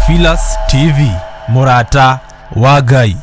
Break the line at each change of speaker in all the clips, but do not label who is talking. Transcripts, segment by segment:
Theophilus TV, mũrata wa Ngai.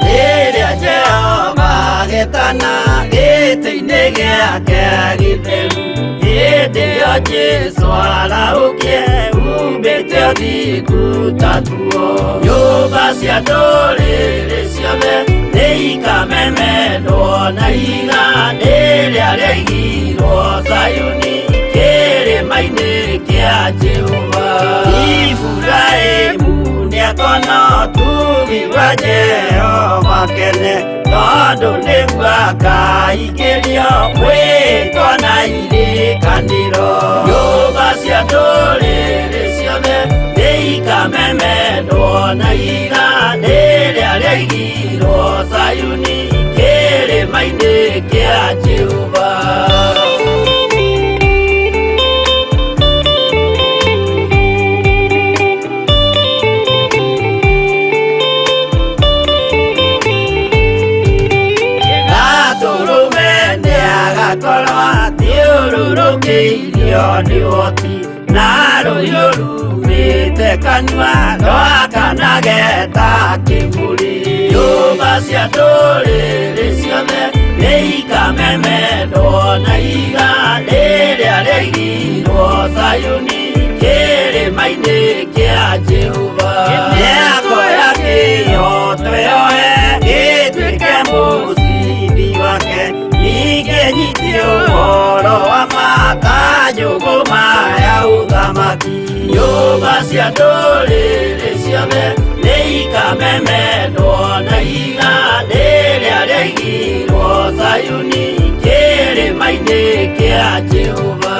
Rĩrĩa Jehova agetana gĩtĩ-inĩ gĩake gĩtheru, hĩndĩ ĩyo Jesũ arahũkie umbĩte ũthingu ta nguo. Nyũmba cia ndũrĩrĩ ciothe nĩikamemendwo na ihiga rĩrĩa rĩaigirwo Zayuni kĩrĩma-inĩ kĩa Jehova. Iburahĩmu nĩakona ũtugi wa Jehova kene, tondũ nĩguo akaingĩrio mwĩtwa na irĩkanĩro. Nyũmba cia ndũrĩrĩ ciothe nĩikamemendwo na ihiga rĩrĩa rĩaigirwo Zayuni kĩrĩma-inĩ kĩa Jehova. Gatũrũme nĩagakorwo athiũrũrũkĩirio nĩ ũhoti na rũhiũ rumĩte kanua rwakanage ta kĩburi. Nyũmba cia ndũrĩrĩ ciothe nĩikamemendwo na ihiga rĩrĩa rĩaigirwo Zayuni kĩrĩma-inĩ kĩa Jehova. Mĩako ya kĩhooto yoe ĩtuĩke mũcibi wake, ningĩ nyite ũhoro wa ma ta njũgũma ya ũthamaki. Nyũmba cia ndũrĩrĩ ciothe nĩikamemendwo na ihiga rĩrĩa rĩaigirwo Zayuni kĩrĩma-inĩ kĩa Jehova.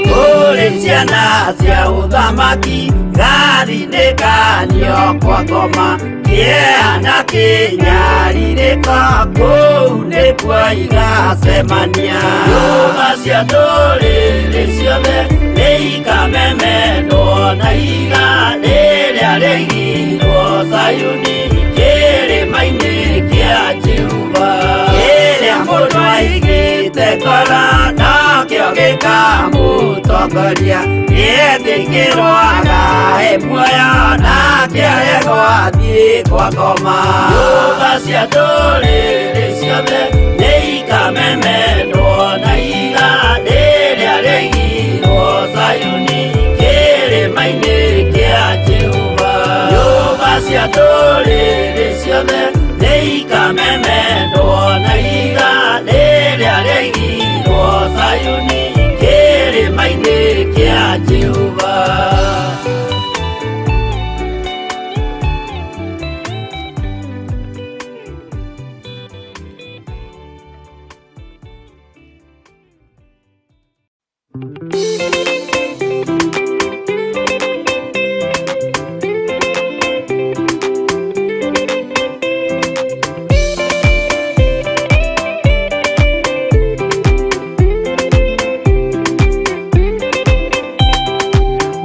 Kũrĩ ciana cia ũthamaki gathinĩkanio kwa ngoma kĩeha na kĩnyarirĩko kũu nĩkuo igacemania. Nyũmba cia ndũrĩrĩ ciothe nĩikamemendwo na ihiga rĩrĩa rĩaigirwo Zayuni kĩrĩma-inĩ kĩa Jehova. Kĩrĩa mũndũ aigĩte ngoro nakĩo gĩkamũtongoria, nĩetĩkĩrwo agae muoyo nake aregwo athiĩ kwa ngoma. Nyũmba cia ndũrĩrĩ ciothe nĩikamemendwo na ihiga rĩrĩa rĩaigirwo Zayuni kĩrĩma-inĩ kĩa Jehova. Nyũmba cia ndũrĩrĩ ciothe nĩikamemendwo na ihiga rĩrĩa rĩaigirwo Zayuni kĩrĩma-inĩ kĩa Jehova.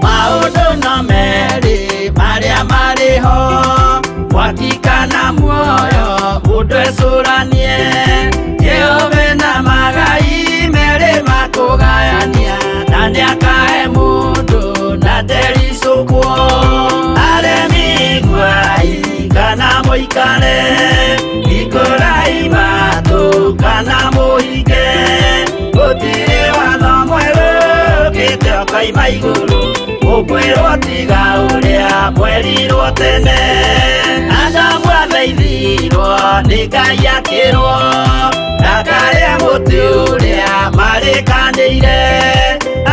Maũndũ no merĩ marĩa marĩ ho, mwaki kana muoyo, mũndũ ecũranie. Jehova na magai merĩ makũgayania, na nĩakahe mũndũ na ndericũkwo. Aremi iguai kana mũikare, hingũrai matũ kana mũhinge. Gũtirĩ watho mwerũ ũkĩte ũkoima igũrũ, mũkwĩrwo tiga ũrĩa mwerirwo tene. Adamu athaithirwo nĩ Ngai akĩrwo ndakarĩe mũtĩ ũrĩa marĩkanĩire.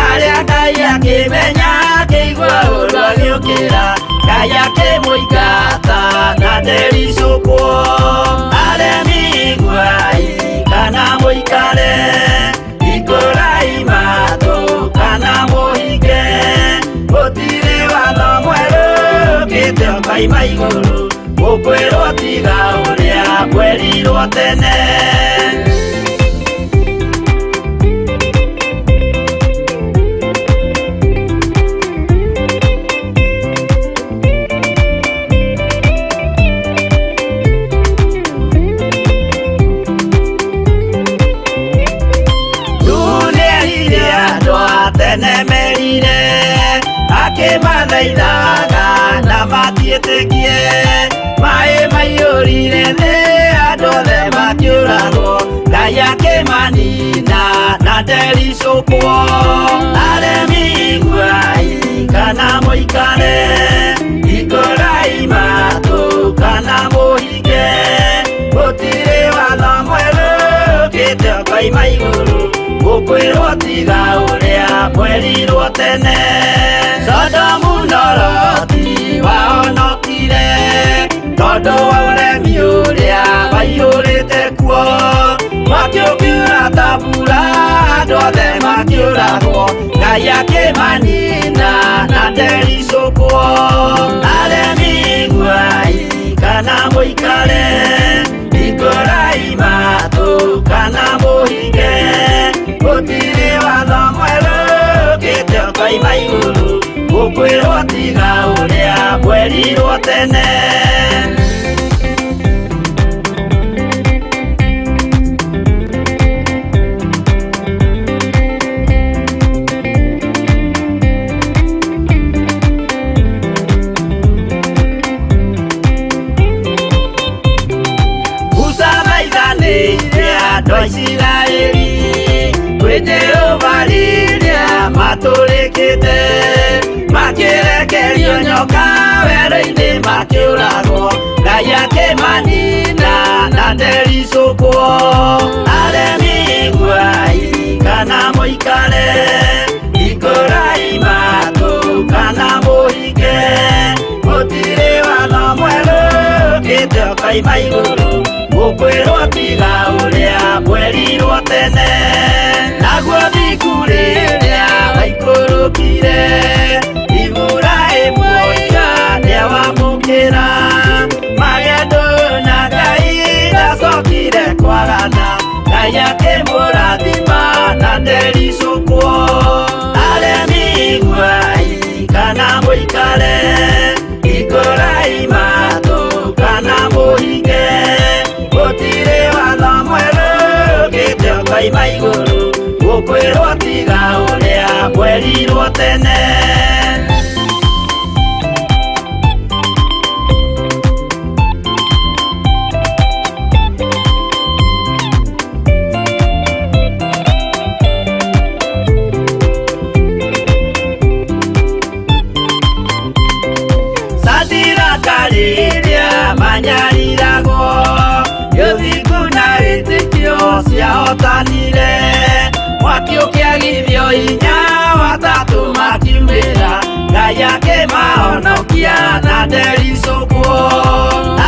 Arĩa Ngai akĩmenya akĩigua ũru agĩũkĩra, Ngai akĩmũingata na ndericũkwo. Aremi iguai kana mũikare, hingũrai matũ kana mũhinge. Gũtirĩ watho mwerũ ũkĩte ũkoima igũrũ, mũkwĩrwo tiga ũrĩa mwerirwo tene. Tene merire akĩmathaithaga na matiĩtĩkie maĩ maiyũrire thĩ andũ othe makĩũragwo Ngai akĩmanina na ndericũkwo. Aremi iguai kana mũikare, hingũrai matũ kana mũhinge, gũtirĩ watho mwerũ ũkĩte ũkoima igũrũ gũkwĩrwo tiga ũrĩa mwerirwo tene. Sodomu na Loti wahonokire tondũ wa ũremi ũrĩa waiyũrĩte kuo, mwaki ũkiura ta mbura andũ othe makĩũragwo Ngai akĩmanina na ndericũkwo. Aremi iguai kana mũikare, hingũrai matũ kana mũhinge, gũtirĩ watho mwerũ ũkĩte ũkoima igũrũ gũkwĩrwo tiga ũrĩa mwerirwo tene. Musa thaithanĩire andũ a Isiraeli kwĩ Jehova rĩrĩa matũrĩkĩte, makĩrekerio nyoka werũ-inĩ makĩũragwo Ngai akĩmanina na ndericũkwo. Aremi iguai kana mũikare, hingũrai matũ kana mũhinge, gũtirĩ watho mwerũ ũkĩte ũkoima igũrũ gũkwĩrwo tiga ũrĩa mwerirwo tene. Naguo thingu rĩrĩa waikũrũkire Iburahĩmu oiga nĩawamũkĩra, magendo na Ngai ndacokire kwagana Ngai akĩmũrathima na ndericũkwo. Aremi iguai kana mũikare, hingũrai matũ kana mũhinge, gũtirĩ watho mwerũ ũkĩte ũkoima igũrũ gũkwĩrwo tiga ũrĩa mwerirwo tene. Sadiraka rĩrĩa manyariragwo gĩthingu na wĩtĩkio ciahotanire, mwaki ũkĩagithio hinya watatũ makiumĩra Ngai akĩmahonokia na ndericũkwo.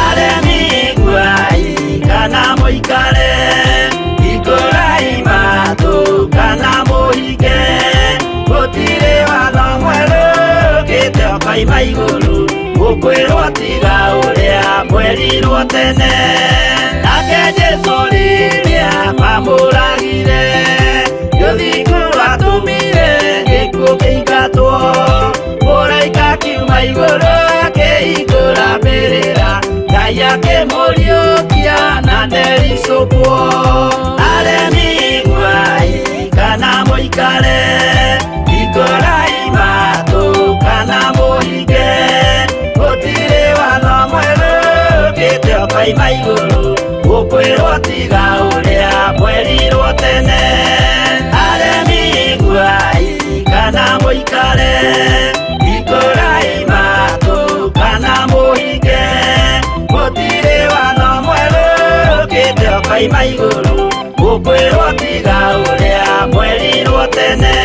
Aremi iguai kana mũikare, hingũrai matũ kana mũhinge, gũtirĩ watho mwerũ ũkĩte ũkoima igũrũ gũkwĩrwo tiga ũrĩa mwerirwo tene. Nake Jesũ rĩrĩa mamũragire gĩthingu rwatũmire gĩkuũ kĩingatwo, mũraika akiuma igũrũ akĩhingũra mbĩrĩra Ngai akĩmũriũkia na ndericũkwo. Aremi iguai kana mũikare, hingũrai matũ kana mũhinge, gũtirĩ watho mwerũ ũkĩte ũkoima igũrũ gũkwĩrwo tiga ũrĩa mwerirwo tene. Aremi iguai kana mũikare, hingũrai matũ kana mũhinge, gũtirĩ watho mwerũ ũkĩte ũkoima igũrũ gũkwĩrwo tiga ũrĩa mwerirwo tene.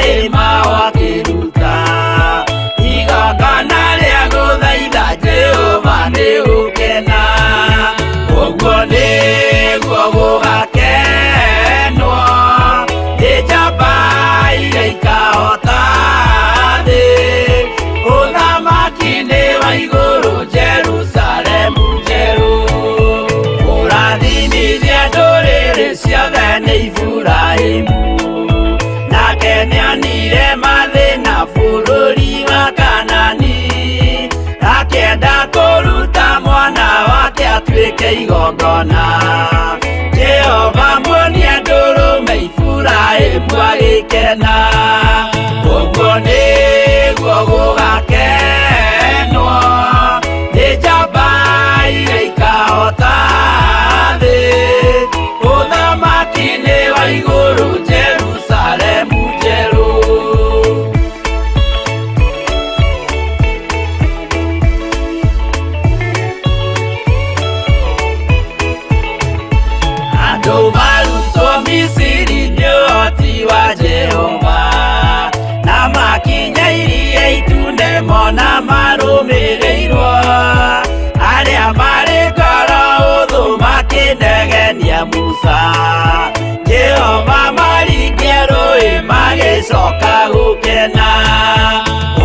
maĩ mao akĩruta igongona rĩa gũthaitha Jehova nĩ gũkena. Ũguo nĩguo gũgakenwo nĩ njamba iria ikahota thĩ. Ũthamaki nĩ wa igũrũ, Jerusalemu njerũ. Kũrathimithia ndũrĩrĩ ciothe nĩ Iburahĩmu. Nake nĩonire mathĩna bũrũri wa Kanani, akĩenda kũruta mwana wake atuĩke igongona. Jehova muonia ndũrũme, Iburahĩmu agĩkena. Ũguo nĩguo gũgakenwo nĩ njamba iria ikahota thĩ. Ũthamaki nĩ wa igũrũ, Jerusalemu njerũ. Andũ marutwo Misiri nĩ ũhoti wa Jehova, na makinya Iria Itune mona marũmĩrĩirwo. Arĩa marĩ ngoro ũthũ makĩnegenia Musa, Jehova maringia rũĩ magĩcoka gũkena.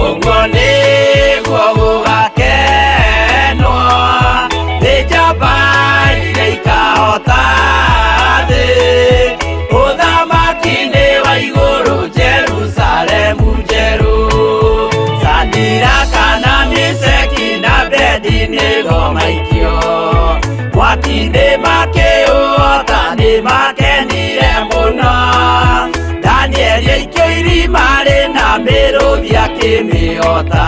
Ũguo nĩguo gũgakenwo nĩ njamba iria ikahota thĩ. Ũthamaki nĩ wa igũrũ, Jerusalemu njerũ. Sadiraka na Misheki na Abedinego maikio mwaki-inĩ makĩũhota nĩ makenire mũno. Danieli aikio irima rĩna mĩrũthi akĩmĩhota.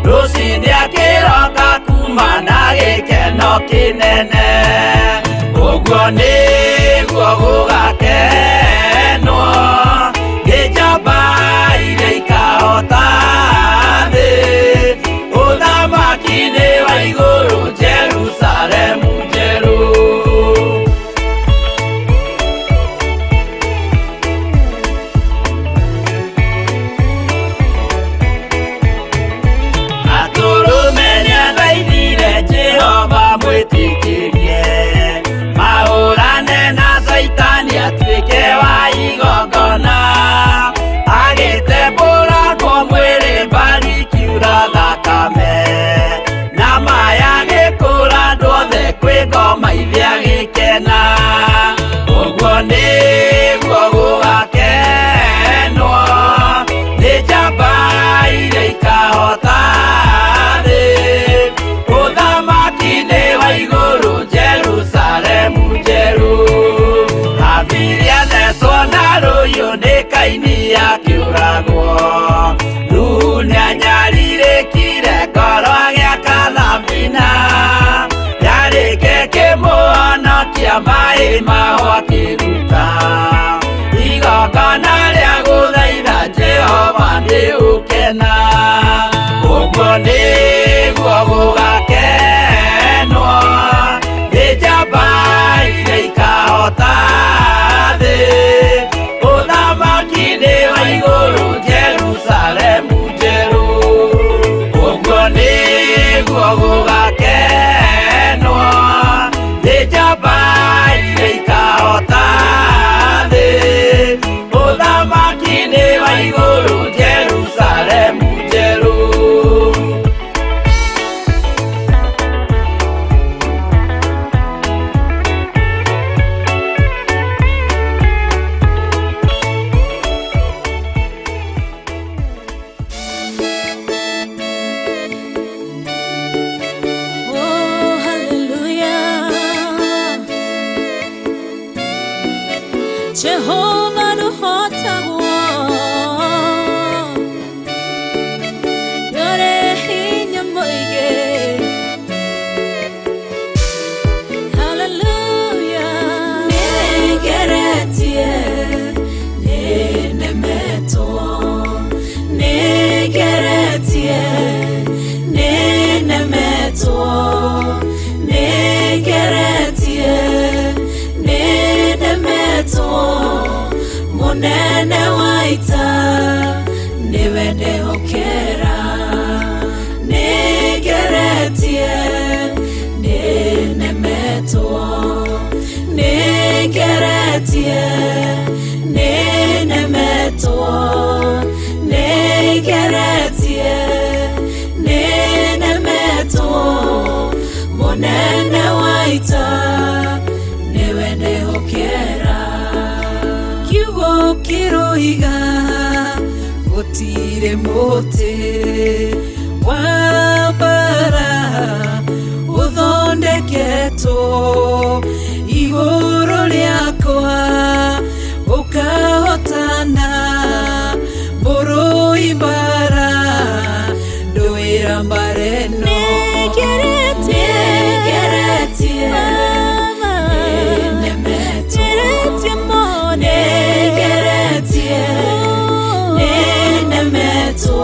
Rũcinĩ akĩroka kuma na gĩkeno kĩnene. Ũguo nĩguo gũgakenwo nĩ njamba iria ikahota thĩ. Ũthamaki nĩ wa igũrũ, Jerusalemu njerũ. Atũrũme nĩathaithire Jehova mwĩtĩkĩrie mahũrane na Caitani atuĩke wa igongona. Agĩtembũrangwo mwĩrĩ mbari ikiura thakame, na maya agĩkũra andũ othe kwĩ ngoma ithe agĩkena. Ũguo nĩguo gũgakenwo nĩ njamba iria ikahota thĩ. Ũthamaki nĩ wa igũrũ, Jerusalemu njerũ. Habili athecwo na rũhiũ nĩ Kaini akĩũragwo. Nuhu nĩanyarirĩkire ngoro agĩaka thabina, yarĩke kĩmũhonokia maĩ mao akĩruta igongona rĩa gũthaitha Jehova nĩ ũkena. Ũguo nĩguo gũgakenwo nĩ njamba iria ikahota thĩ. Ũthamaki nĩ wa igũrũ, Jerusalemu njerũ. Ũguo nĩguo gũgakenwo nĩ njamba iria ikahota thĩ. Ũthamaki nĩ wa igũrũ, Jerusalemu
Woiga gũtirĩ mũtĩ wa mbara ũthondeketwo igũrũ rĩakwa ũkahotana mũrũi mbara ndũĩra mbara ĩno.
Nĩngeretie.
Nĩngeretie.
Baba.
Nĩnemetwo.
Ngeretie mũno.
Nĩngeretie. Nĩnemetwo.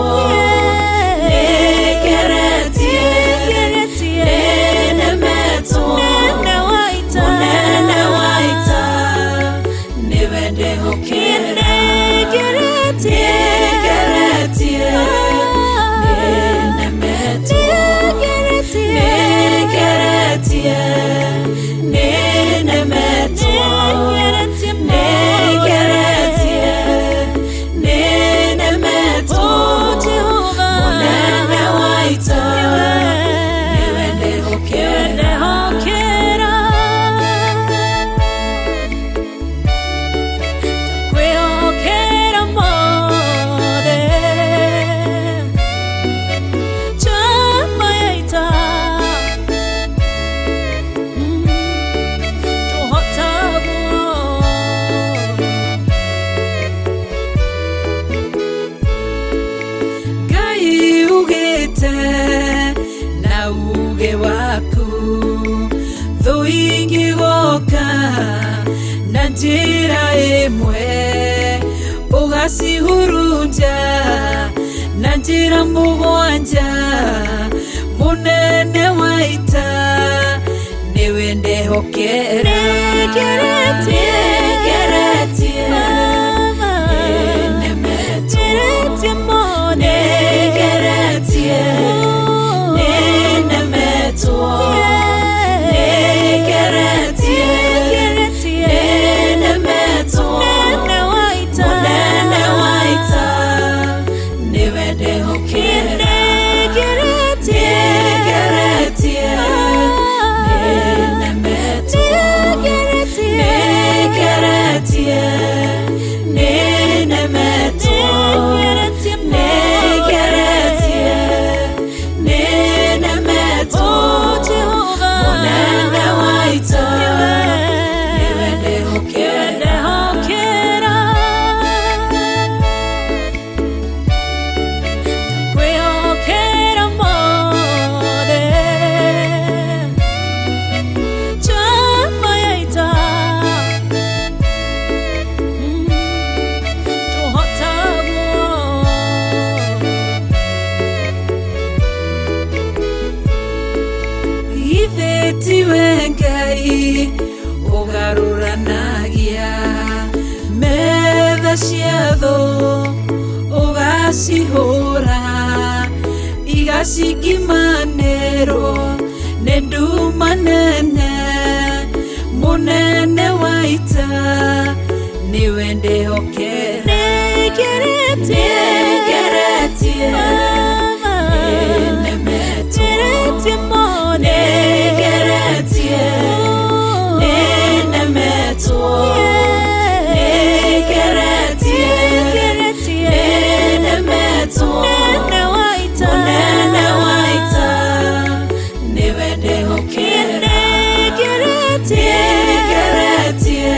Nĩngeretie.
Nĩngeretie.
Nĩnemetwo.
Mũnene wa ita.
Mũnene wa ita nĩwe ndĩhokera.
Nĩngeretie.
Nĩngeretie. Nĩnemetwo.
Nĩngeretie.
Nĩngeretie. Nĩnemetwo.
Nĩngeretie mũno.
Nĩngeretie. Nĩnemetwo.
Oh, Jehova.
Mũnene wa ita nĩwe ndĩhokera.
Ndehokera. Ndakwĩhokera mothe. Njamba ya ita. Tũhotagwo.
Ngai ugĩte na uge waku thũ ingĩgoka na njĩra ĩmwe ũgacihurunja na njĩra mũgwanja mũnene wa ita nĩwe ndehokera.
Nĩngeretie.
Nĩngeretie.
Baba.
Nĩnemetwo.
Ngeretie mũno.
Nĩngeretie. Nĩnemetwo. Nĩngeretie.
Nĩngeretie.
Nĩnemetwo.
Mũnene wa ita.
Mũnene wa ita nĩwe ndehokera.
Nĩngeretie.
Nĩngeretie. Nĩnemetwo.
Nĩngeretie.
Nĩngeretie. Nĩnemetwo.
Nĩngeretie mũno.
Nĩngeretie. Nĩnemetwo.
Oh, Jehova.
Mũnene wa ita nĩwe ndehokera.
Ndehokera. Ndakwĩhokera mothe. Njamba ya ita. Tũhotagwo.
Githĩ tiwe Ngai ũgarũranagia metha cia thũ ũgacihũra igacingimanĩrwo nĩ nduma nene mũnene wa ita nĩwe ndĩhokera.
Nĩngeretie.
Nĩngeretie.
Baba.
Nĩnemetwo.
Ngeretie mũno.
Nĩngeretie. Nĩnemetwo. Nĩngeretie.
Nĩngeretie.
Nĩnemetwo.
Mũnene wa ita.
Mũnene wa ita nĩwe ndĩhokera.
Nĩngeretie.
Nĩngeretie.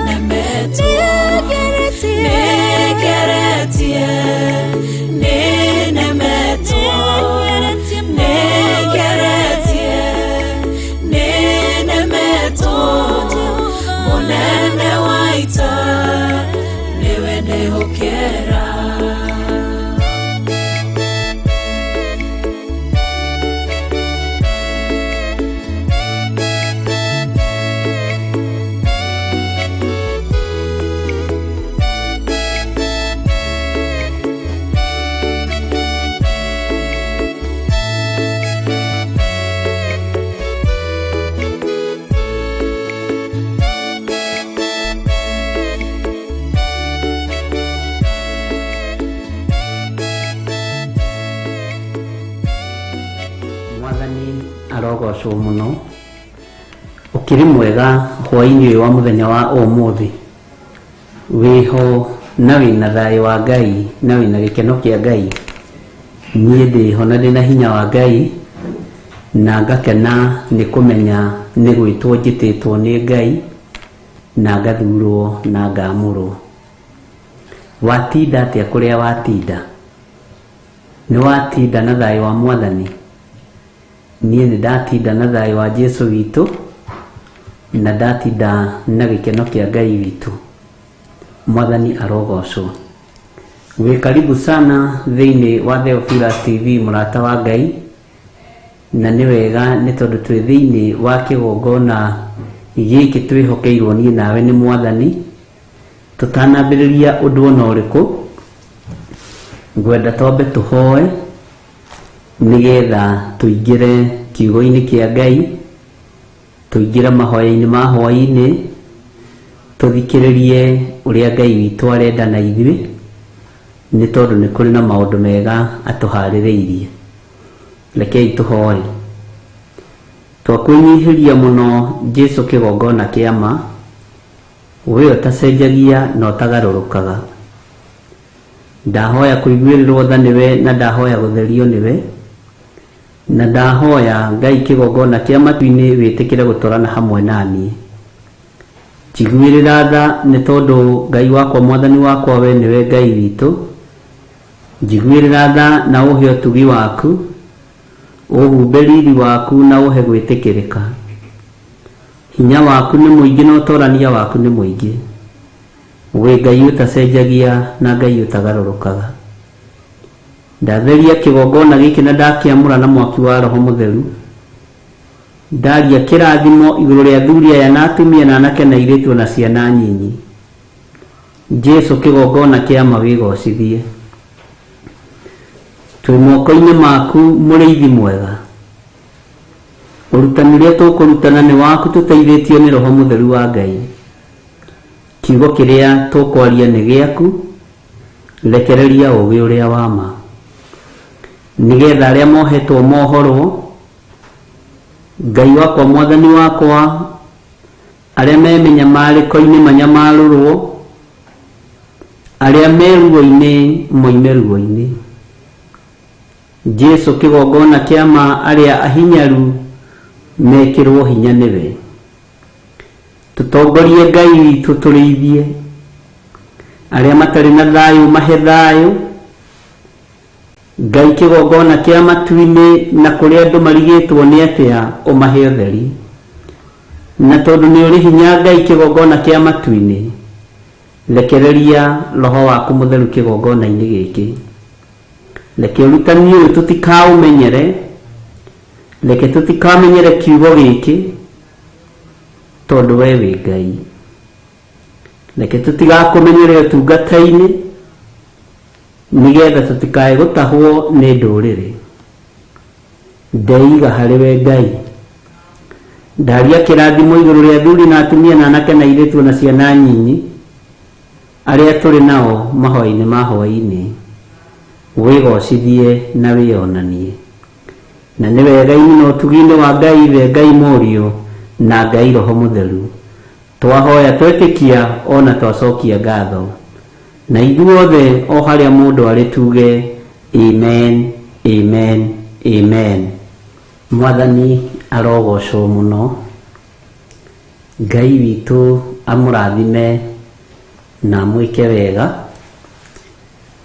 Nĩnemetwo.
Nĩngeretie.
Nĩngeretie. Nĩnemetwo.
Nĩngeretie mũno.
Nĩngeretie. Nĩnemetwo. Mũnene wa ita nĩwe ndĩhokera.
Mwathani arogocwo mũno. Ũkĩrĩ mwega hwaĩ-inĩ ũyũ wa mũthenya wa ũmũthĩ. Wĩho na wĩna thayũ wa Ngai na wĩna gĩkeno kĩa Ngai. Niĩ ndĩho na ndĩna hinya wa Ngai na ngakena nĩ kũmenya nĩ gwĩtwo njĩtĩtwo nĩ Ngai na ngathurwo na ngamũrwo. Watinda atĩa kũrĩa watinda? Nĩ watinda na thayũ wa Mwathani? Niĩ nĩ ndatinda na thayũ wa Jesu witũ na ndatinda na gĩkeno kĩa Ngai witũ. Mwathani arogocwo. Wĩ karibu sana thĩinĩ wa Theophilus TV mũrata wa Ngai, na nĩ wega nĩ tondũ twĩ thĩinĩ wa kĩgongona gĩkĩ twĩhokeirwo niĩ nawe nĩ Mwathani. Tũtanambĩrĩria ũndũ ona ũrĩkũ, ngwenda twambe tũhoe nĩgetha tũingĩre kiugo-inĩ kĩa Ngai, tũingĩre mahoya-inĩ ma hwaĩ-inĩ, tũthikĩrĩrie ũrĩa Ngai witũ arenda na ithuĩ, nĩ tondũ nĩ kũrĩ na maũndũ mega atũharĩrĩirie. Rekei tũhoe. Twakwĩnyihĩria mũno Jesu kĩgongona kĩa ma, we ũtacenjagia na ũtagarũrũkaga. Ndahoya kũiguĩrĩrwo tha nĩwe na ndahoya gũtherio nĩwe, na ndahoya Ngai kĩgongona kĩa matu-inĩ wĩtĩkĩre gũtwarana hamwe na niĩ. Njiguĩrĩra tha nĩ tondũ Ngai wakwa Mwathani wakwa we nĩwe Ngai witũ. Njiguĩrĩra tha na ũhe ũtugi waku, ũhumbe riri waku na ũhe gwĩtĩkĩrĩka. Hinya waku nĩ mũingĩ na ũtorania waku nĩ mũingĩ. Wĩ Ngai ũtacenjagia na Ngai ũtagarũrũkaga. Ndatheria kĩgongona gĩkĩ na ndakĩamũra na mwaki wa Roho Mũtheru. Ndaria kĩrathimo igũrũ rĩa athuri aya na atumia na anake na airĩtu na ciana nyinyi. Jesu kĩgongona kĩa ma wĩgocithie. Twĩ moko-inĩ maku mũrĩithi mwega. Ũrutani ũrĩa tũkũrutana nĩ waku tũteithĩtio nĩ Roho Mũtheru wa Ngai. Kiugo kĩrĩa tũkwaria nĩ gĩaku, rekereria ũũgĩ ũrĩa wa ma. Nĩgetha arĩa mohetwo mohorwo, Ngai wakwa Mwathani wakwa, arĩa me mĩnyamarĩko-inĩ manyamarũrwo, arĩa me ruo-inĩ moime ruo-inĩ. Jesu kĩgongona kĩa ma arĩa ahinyaru mekĩrwo hinya nĩwe. Tũtongorie Ngai witũ tũrĩithie, arĩa matarĩ na thayũ mahe thayũ. Ngai kĩgongona kĩa matu-inĩ na kũrĩa andũ marigĩtwo nĩ atĩa ũmahe ũtheri. Na tondũ nĩ ũrĩ hinya Ngai kĩgongona kĩa matu-inĩ, rekereria Roho waku Mũtheru kĩgongona-inĩ gĩkĩ. Reke ũrutani ũyũ tũtikaũmenyere, reke tũtikamenyere kiugo gĩkĩ, tondũ we wĩ Ngai. Reke tũtigakũmenyere ũtungata-inĩ, nĩgetha tũtikae gũtahwo nĩ ndũrĩrĩ. Ndeiga harĩ we Ngai. Ndaria kĩrathimo igũrũ rĩa athuri na atumia na anake na airĩtu na ciana nyinyi, arĩa tũrĩ nao mahoya-inĩ ma hwaĩ-inĩ. Wĩgocithie na wĩonanie. Na nĩ wega-inĩ na ũtugi-inĩ wa Ngai Ithe, Ngai Mũriũ na Ngai Roho Mũtheru. Twahoya twetĩkia ona twacokia ngatho. Na ithuothe o harĩa mũndũ arĩ tuge amen, amen, amen. Mwathani arogocwo mũno. Ngai witũ amũrathime na amwĩke wega.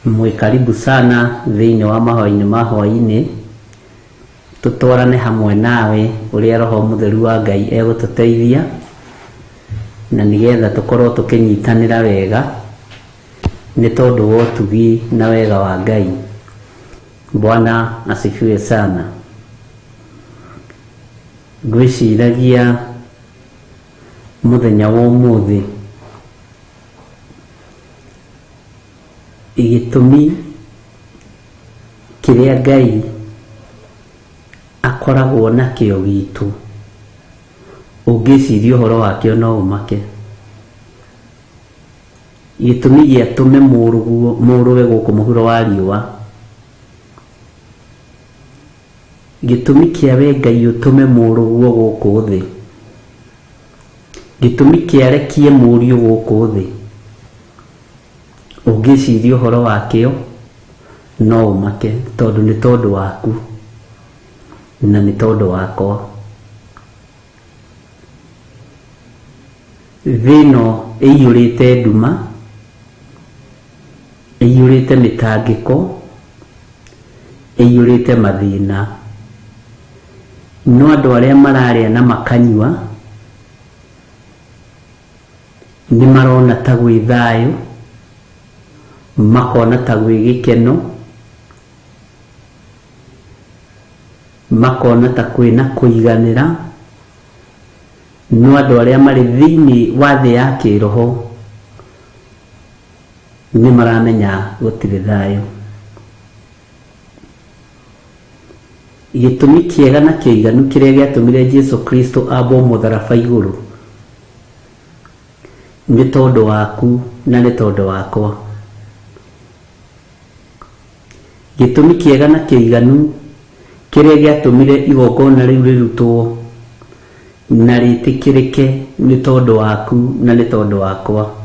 Mwĩ karibu sana thĩinĩ wa mahoya-inĩ ma hwaĩ-inĩ. Tũtwarane hamwe nawe ũrĩa Roho Mũtheru wa Ngai egũtũteithia, na nĩgetha tũkorwo tũkĩnyitanĩra wega nĩ tondũ wa ũtugi na wega wa Ngai. Bwana asifiwe sana. Ngwĩciragia mũthenya wa ũmũthĩ gĩtũmi kĩrĩa Ngai akoragwo nakĩo gitũ, ũngĩciria ũhoro wakĩo no ũmake. Gĩtũmi gĩatũme mũrũwe gũkũ mũhuro wa riũa, gĩtũmi kĩa we Ngai ũtũme mũrũguo gũkũ thĩ, gĩtũmi kĩarekie mũriũ gũkũ thĩ. Ũngĩciria ũhoro wakĩo no ũmake, tondũ nĩ tondũ waku na nĩ tondũ wakwa. Thĩ ĩno ĩiyũrĩte nduma, ĩiyũrĩte mĩtangĩko, ĩiyũrĩte mathĩna. No andũ arĩa mararĩa na makanyua nĩ marona ta gwĩ thayũ, makona ta gwĩ gĩkeno, makona ta kwĩna kũiganĩra. No andũ arĩa marĩ thĩinĩ wa thĩ ya kĩroho nĩ maramenya gũtirĩ thayũ. Gĩtũmi kĩega na kĩiganu kĩrĩa gĩatũmire Jesu Kristo ambwo mũtharaba igũrũ nĩ tondũ waku na nĩ tondũ wakwa. Gĩtũmi kĩega na kĩiganu kĩrĩa gĩatũmire igongona rĩu rĩrutwo na rĩtĩkĩrĩke nĩ tondũ waku na nĩ tondũ wakwa.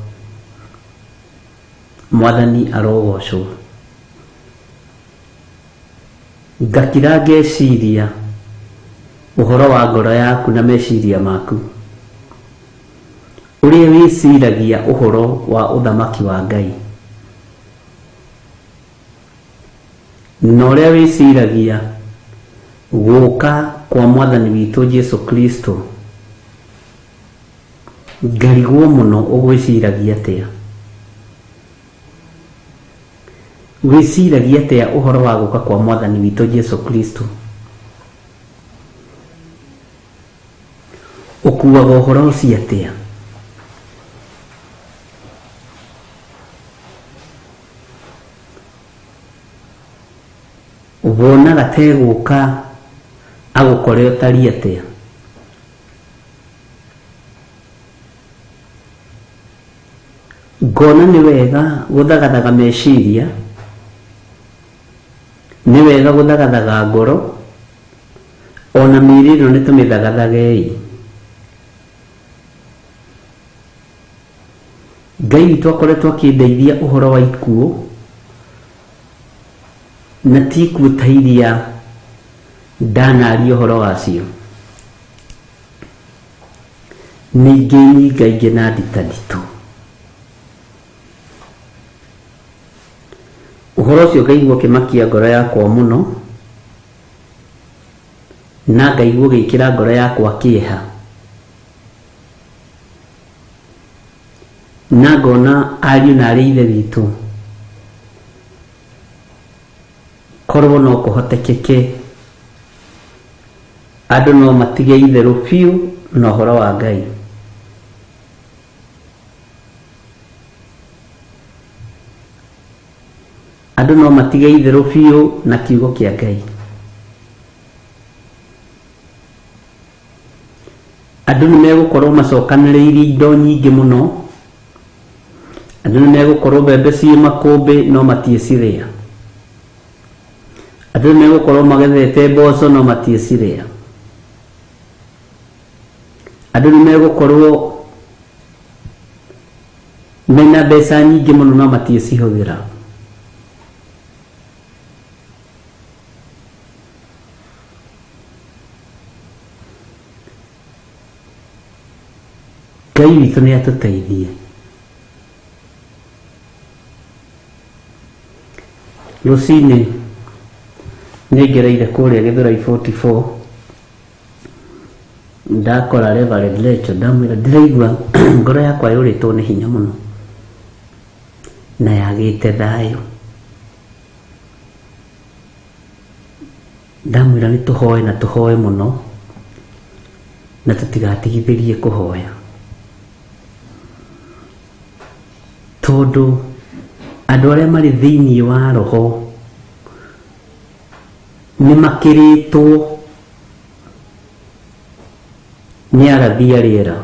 Mwathani arogocwo. Ngakira ngeciria ũhoro wa ngoro yaku na meciria maku, ũrĩa wĩciragia ũhoro wa ũthamaki wa Ngai na ũrĩa wĩciragia gũka kwa Mwathani witũ Jesu Kristo. Ngarigwo mũno ũgwĩciragia atĩa. Wĩciragia atĩa ũhoro wa gũka kwa Mwathani witũ Jesu Kristo? Ũkuaga ũhoro ũcio atĩa? Wonaga ta egũka agũkore ũtariĩ atĩa? Ngona nĩ wega gũthagathaga meciria, nĩ wega gũthagathaga ngoro, ona mĩĩrĩ ĩno nĩ tũmĩthagathagei. Ngai witũ akoretwo akĩndeithia ũhoro wa ikuũ, na ti ikuũ ta iria ndanaria ũhoro wacio. Nĩ ingĩ nyingaingĩ na nditanditũ. Ũhoro ũcio ngaigua ũkĩmakia ngoro yakwa mũno, na ngaigua ũgĩkĩra ngoro yakwa kĩeha, na ngona ariũ na arĩ ithe witũ korwo no kũhotekeke andũ no matige itherũ biũ na ũhoro wa Ngai. Andũ no matige itherũ biũ na kiugo kĩa Ngai. Andũ nĩ megũkorwo macokanĩrĩirie indo nyingĩ mũno. Andũ nĩ megũkorwo mbembe ciĩ makũmbĩ no matiĩcirĩa. Andũ nĩ megũkorwo magethete mboco no matiĩcirĩa. Andũ nĩ megũkorwo mena mbeca nyingĩ mũno no matiĩcihũthĩra. Ngai witũ nĩ atũteithie. Rũcinĩ nĩ ngereire kũrĩa Gĩthũrai 44, ndakora Reverend Lecho, ndamwĩra ndĩraigua ngoro yakwa yũrĩtwo nĩ hinya mũno na yagĩte thayũ. Ndamwĩra nĩ tũhoe na tũhoe mũno na tũtigatigithĩrie kũhoya, tondũ andũ arĩa marĩ thĩinĩ wa roho nĩ makĩrĩtwo nĩ arathi a rĩera.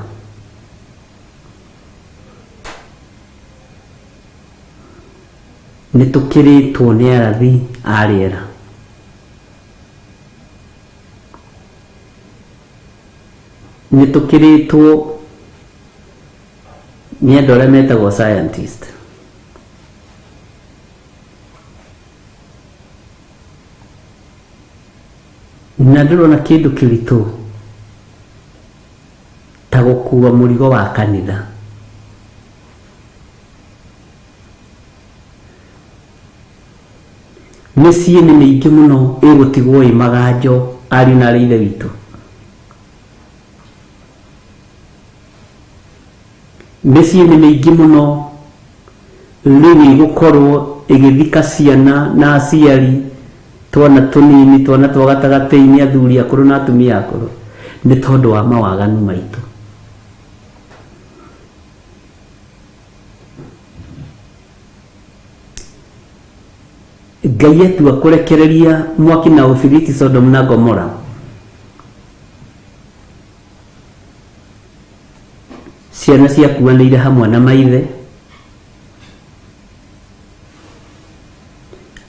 Nĩ tũkĩrĩtwo nĩ arathi a rĩera. Nĩ tũkĩrĩtwo nĩ andũ arĩa metagwo scientist. Na ndĩrona kĩndũ kĩritũ ta gũkua mũrigo wa kanitha. Mĩciĩ nĩ mĩingĩ mũno ĩgũtigwo ĩ maganjo ariũ na arĩ ithe witũ. Mĩciĩ nĩ mĩingĩ mũno rĩu ĩgũkorwo ĩgĩthika ciana na aciari, twana tũnini, twana twa gatagatĩ-inĩ, athuri akũrũ na atumia akũrũ, nĩ tondũ wa mawaganu maitũ. Ngai atua kũrekereria mwaki na ũbiriti Sodom na Gomora, ciana ciakuanĩire hamwe na maithe,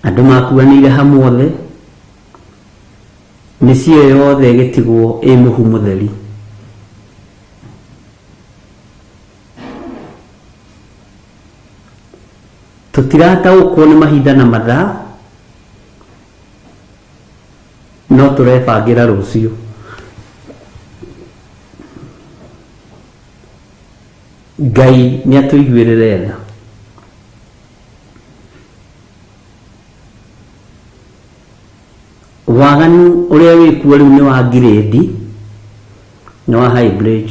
andũ makuanĩire hamwe othe, mĩciĩ ĩyo yothe ĩgĩtigwo ĩ mũhu mũtheri. Tũtirataũkwo nĩ mahinda na mathaa, no tũrebangĩra rũciũ. Ngai nĩ atũiguĩrĩre tha. Waganu ũrĩa wĩkuo rĩu nĩ wa ngirĩndi, nĩ wa hybrid.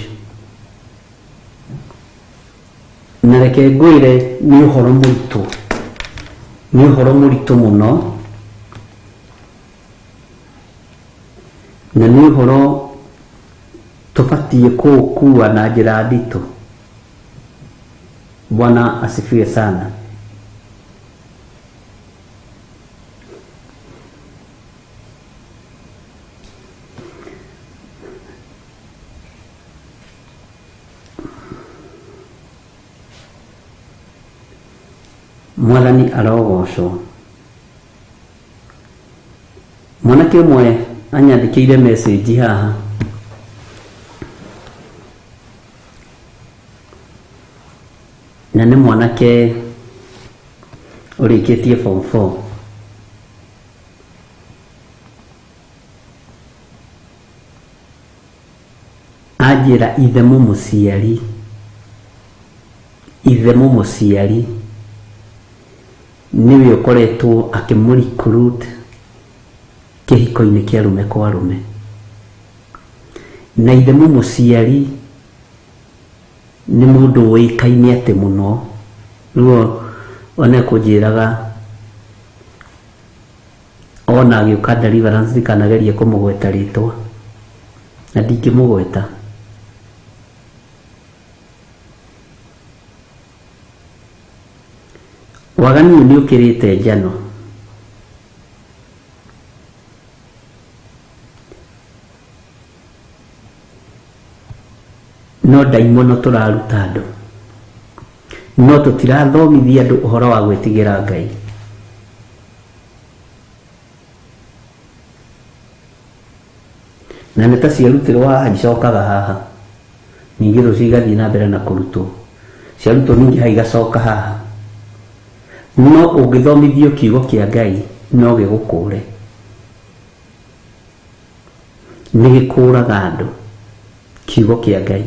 Na reke ngwĩre nĩ ũhoro mũritũ, nĩ ũhoro mũritũ mũno, na nĩ ũhoro tũbatiĩ kũũkua na njĩra nditũ. Bwana asifiwe sana. Mwathani arogocwo. Mwanake ũmwe anyandĩkĩire message haha, na nĩ mwanake ũrĩkĩtie form 4. Anjĩra ithe mũmũciari, ithe mũmũciari nĩwe ũkoretwo akĩmũ-recruit kĩhiko-inĩ kĩa arũme kwa arũme, na ithe mũmũciari nĩ mũndũ ũĩkaine atĩ mũno. Rĩu one kũnjĩraga ona agĩũka deliverance ndikanagerie kũmũgweta rĩtwa, na ndingĩmũgweta. Waganu ũyũ nĩ ũkĩrĩte njano. No ndaimono tũraruta andũ, no tũtirathomithia andũ ũhoro wa gwĩtigĩra Ngai. Na nĩ ta ciarutirwo haha icokaga haha, ningĩ rũciũ igathiĩ na mbere na kũrutwo, ciarutwo ningĩ haha igacoka haha. No ũngĩthomithio kiugo kĩa Ngai no gĩgũkũre. Nĩ gĩkũraga andũ kiugo kĩa Ngai.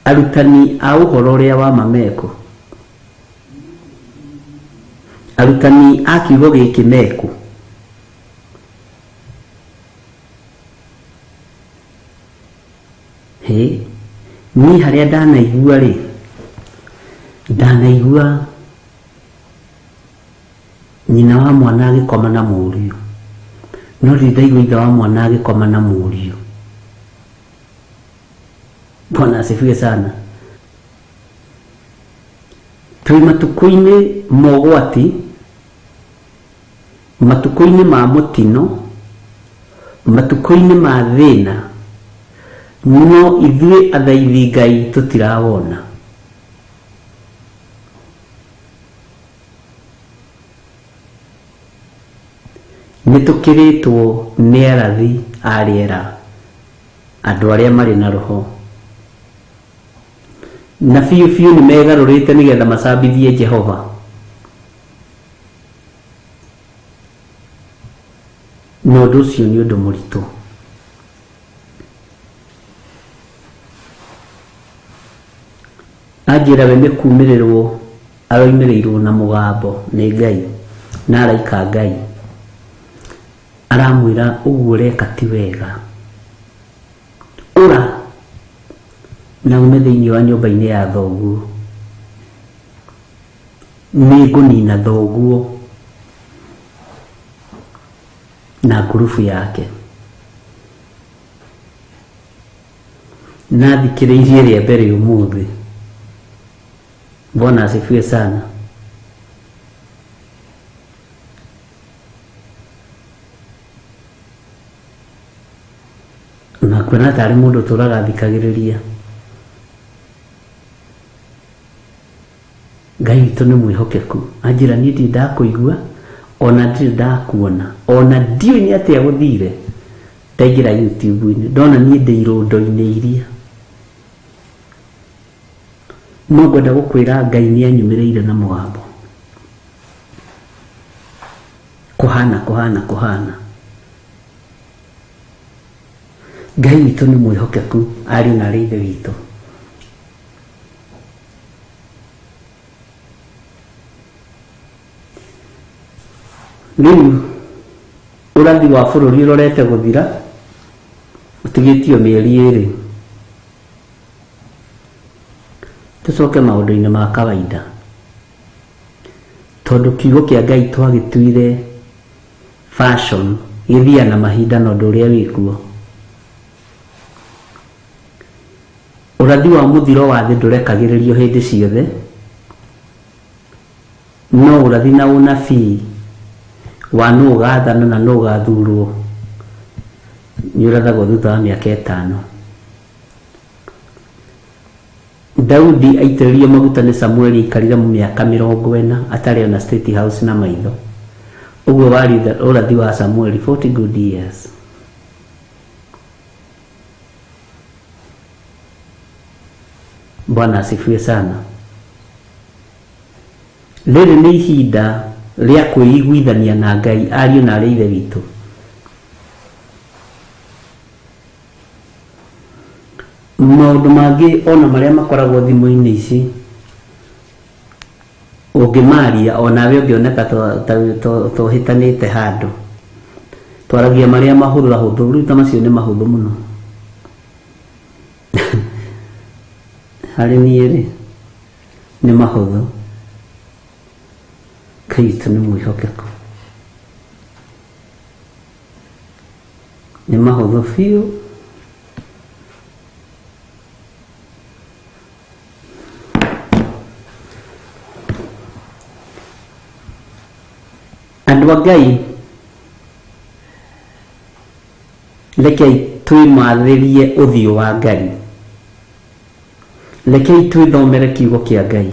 Arutani a ũhoro ũrĩa wa ma mekũ? Arutani a kiugo gĩkĩ mekũ? Hĩ, niĩ harĩa ndanaigua rĩ, ndanaigua nyina wa mwana agĩkoma na mũriũ, no ndirĩ ndaigua ithe wa mwana agĩkoma na mũriũ. Bwana asifiwe sana. Twĩ matukũ-inĩ ma ũgwati, matukũ-inĩ ma mũtino, matukũ-inĩ ma thĩna, no ithuĩ athaithi Ngai tũtirawona. Nĩ tũkĩrĩtwo nĩ arathi a rĩera, andũ arĩa marĩ na roho, na biũ biũ nĩ megarũrĩte nĩgetha macambithie Jehova. Na ũndũ ũcio nĩ ũndũ mũritũ. Anjĩra we nĩ kumĩrĩrwo aroimĩrĩirwo na mũgambo nĩ Ngai na araika Ngai, aramwĩra ũguo ũreka ti wega, ũra na ume thĩinĩ wa nyũmba-inĩ ya thoguo, nĩ ngũnina thoguo na ngurubu yake. Na thikĩrĩirie rĩa mbere ũmũthĩ. Bwana asifiwe sana. Na kuona tarĩ mũndũ ũtũraga athikagĩrĩria. Ngai witũ nĩ mwĩhokeku. Anjĩra niĩ ndirĩ ndakũigua, ona ndirĩ ndakuona, ona ndiũĩ nĩ atĩa gũthire. Ndaingĩra YouTube-inĩ ndona niĩ ndĩ irũndo-inĩ iria. No ngwenda gũkwĩra Ngai nĩ anyumĩrĩire na mũgambo. Kũhana, kũhana, kũhana. Ngai witũ nĩ mwĩhokeku, ariũ na arĩ ithe witũ. Rĩu ũrathi wa bũrũri ũrorete gũthira, ũtigĩtio mĩeri 2. Tũcoke maũndũ-inĩ ma kawaida, tondũ kiugo kĩa Ngai twagĩtuire fashion, gĩthiaga na mahinda na ũndũ ũrĩa wĩkuo. Ũrathi wa mũthiro wa thĩ ndũrekagĩrĩrio hĩndĩ ciothe, no ũrathi na ũnabii wa nũ ũgathana na nũ ũgathurwo nĩ ũrathagwo thutha wa mĩaka 5. Daudi aitĩrĩrio maguta nĩ Samueli aikarire mĩaka 40 atarĩ ona State House na maitho. Ũguo warĩ ũrathi wa Samueli, 40 good years. Bwana asifiwe sana. Rĩrĩ nĩ ihinda rĩa kwĩiguithania na Ngai, ariũ na arĩ ithe witũ. Maũndũ mangĩ ona marĩa makoragwo thimũ-inĩ ici ũngĩmaria onawe ũngĩoneka tohĩtanĩte handũ. Twaragia marĩa mahũthahũthũ, rĩu ta macio nĩ mahũthũ mũno. Harĩ niĩ rĩ, nĩ mahũthũ. Ngai witũ nĩ mwĩhokeku. Nĩ mahũthũ biũ. Andũ a Ngai, rekei twĩmathĩrie ũthiũ wa Ngai. Rekei twĩthomere kiugo kĩa Ngai.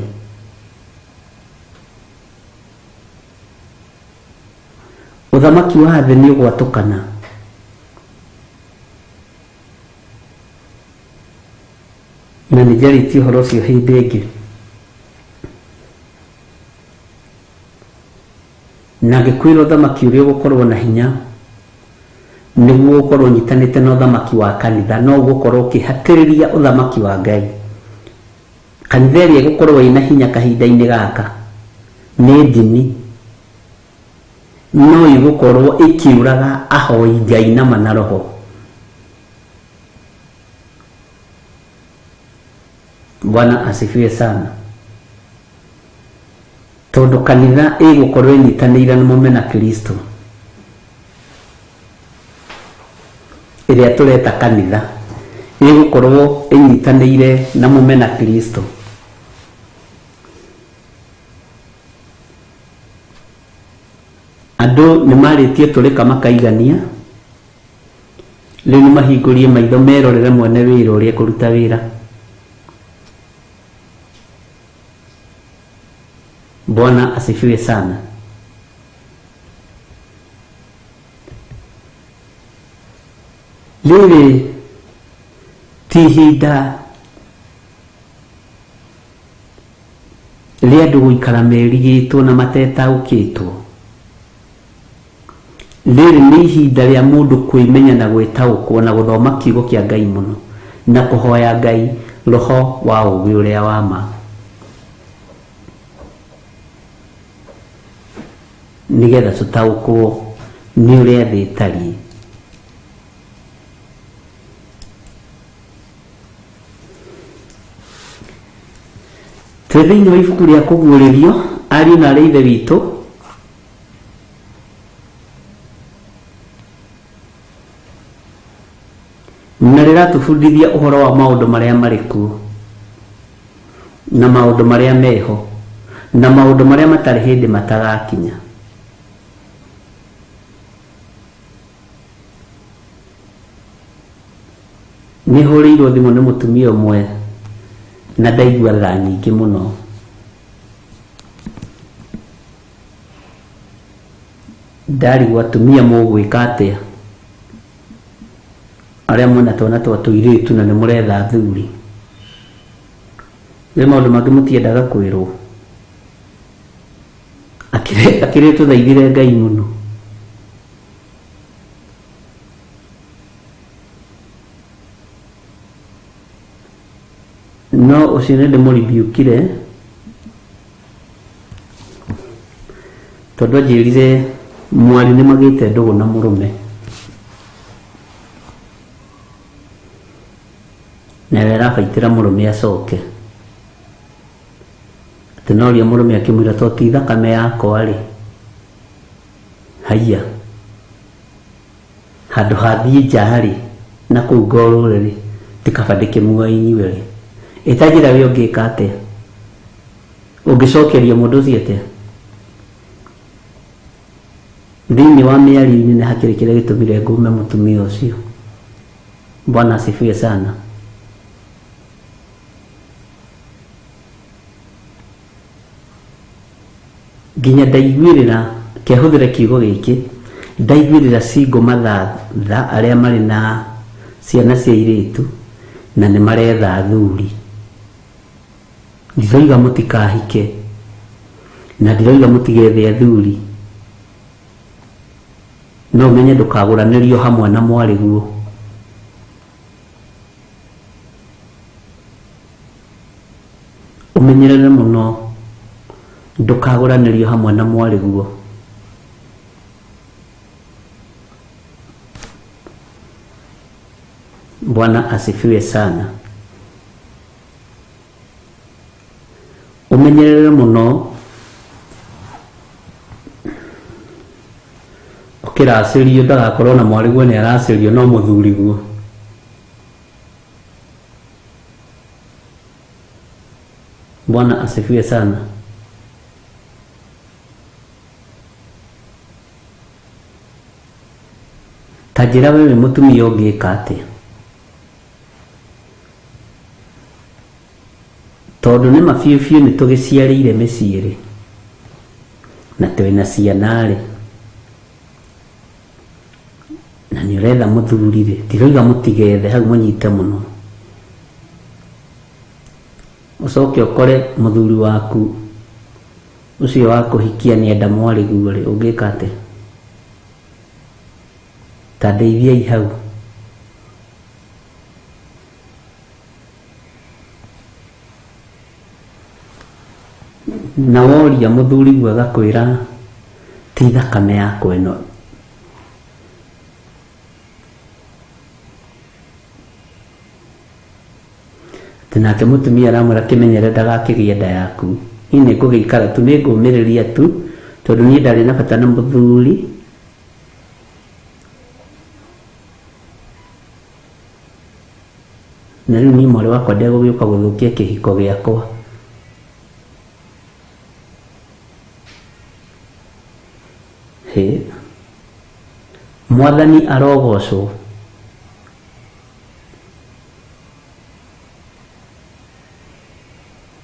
Ũthamaki wa thĩ nĩ ũgwatũkana. Na nĩ njarĩtie ũhoro ũcio hĩndĩ ĩngĩ. Na ngĩkwĩra ũthamaki ũrĩa ũgũkorwo na hinya nĩguo ũkorwo ũnyitanĩte na ũthamaki wa kanitha, no ũgũkorwo ũkĩhatĩrĩria ũthamaki wa Ngai. Kanitha ĩrĩa ĩgũkorwo ĩna hinya kahinda-inĩ gaka nĩ ndini, no ĩgũkorwo ĩkĩũraga ahoi Ngai na mana roho. Bwana asifiwe sana. Tondũ kanitha ĩgũkorwo ĩnyitanĩire na mũmena Kristo, ĩrĩa tũreta kanitha ĩgũkorwo ĩnyitanĩire na mũmena Kristo. Andũ nĩ marĩtie tũrĩka makaigania, rĩu nĩ mahingũrie maitho merorere mwene wĩra ũrĩa ekũruta wĩra. Bwana asifiwe sana. Rĩrĩ ti ihinda rĩa andũ gũikara merigĩtwo na matetaũkĩtwo. Rĩrĩ nĩ ihinda rĩa mũndũ kwĩmenya na gwĩtaũkwo na gũthoma kiugo kĩa Ngai mũno na kũhoya Ngai roho wa ũũgĩ ũrĩa wa ma, nĩgetha tũtaũkwo nĩ ũrĩa thĩ ĩtariĩ. Twĩ thĩinĩ wa ibuku rĩa Kũguũrĩrio, ariũ na aarĩ a Ithe witũ, na rĩratũbundithia ũhoro wa maũndũ marĩa marĩ kuo na maũndũ marĩa meho na maũndũ marĩa matarĩ hĩndĩ matagakinya. Nĩ hũrĩirwo thimũ nĩ mũtumia ũmwe na ndaigua tha nyingĩ mũno. Ndarigwo atumia mũgwĩka atĩa arĩa mwĩna twana twa tũirĩtu na nĩ mũretha athuri. Nĩ maũndũ mangĩ mũtiendaga kwĩrwo. Akĩrĩ tũthaithire Ngai mũno. No ũcio nĩ ndĩmũribiũkire tondũ anjĩrire mwarĩ nĩ magĩte ndũgũ na mũrũme, nawe arabaitĩra mũrũme acoke. Atĩ noria mũrũme akĩmwĩra to ti thakame yakwa rĩ, haiya, handũ ha thiĩ nja rĩ na kũu ngorũre rĩ, ti kaba ndĩkĩmuoe inyuĩ rĩ. Ĩta njĩra we ũngĩka atĩa? Ũngĩcokeria mũndũ ũcio atĩa? Thĩinĩ wa mĩario-inĩ nĩ hakĩrĩ kĩrĩa gĩtũmire ngũme mũtumia ũcio. Bwana asifiwe sana. Nginya ndaiguĩrĩra, kehũthĩre kiugo gĩkĩ, ndaiguĩrĩra single mother arĩa marĩ na ciana cia airĩtu na nĩ maretha athuri. Ndiroiga mũtikahike na ndiroiga mũtigethe athuri, no ũmenye ndũkagũranĩrio hamwe na mwarĩguo. Ũmenyerere mũno ndũkagũranĩrio hamwe na mwarĩguo. Bwana asifiwe sana. Ũmenyerere mũno ũkĩracĩrio ndagakorwo na mwarĩguo nĩ aracĩrio no mũthuriguo. Bwana asifiwe sana. Ta njĩra we wĩ mũtumia ũngĩka atĩa? Tondũ nĩ ma biũ biũ nĩ tũgĩciarĩire mĩciĩ rĩ, na twĩna ciana rĩ, na nĩ ũretha mũthuri rĩ, ndiroiga mũtigethe hau mũnyite mũno. Ũcoke ũkore mũthuri waku ũcio wa kũhikia nĩ enda mwarĩguo rĩ, ũngĩka atĩa? Ta ndeithiai hau. Na woria mũthuriguo agakwĩra ti thakame yakwa ĩno. Atĩ nake mũtumia aramwĩra kĩmenyere ndagakĩgĩe nda yaku. Niĩ nĩ ngũgĩikara tu, nĩ ngũmĩrĩria tu, tondũ niĩ ndarĩ na bata na mũthuri. Na rĩu niĩ mwarĩ wakwa ndegũgĩũka gũthũkia kĩhiko gĩakwa. Hĩ, Mwathani arogocwo.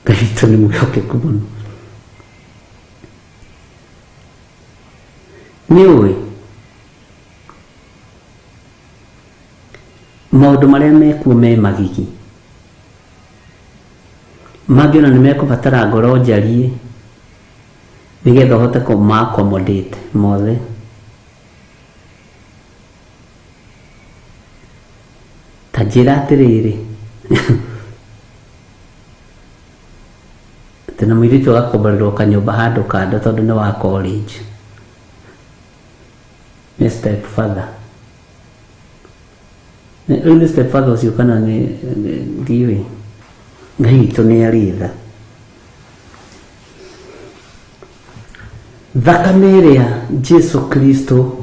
Ngai witũ nĩ mwĩhokeku mũno. Nĩ ũĩ maũndũ marĩa mekuo me magigi, mangĩ ona nĩ mekũbatara ngoro njariĩ nĩgetha ũhote kũma accommodate mothe. Ta njĩra atĩrĩrĩ, atĩ na mũirĩtu agakomborerwo kanyũmba handũ kando tondũ nĩ wa college, nĩ step father. Rĩu nĩ step father ũcio kana nĩ ndiũĩ. Ngai witũ nĩ arĩ tha. Thakame ĩrĩa Jesu Kristo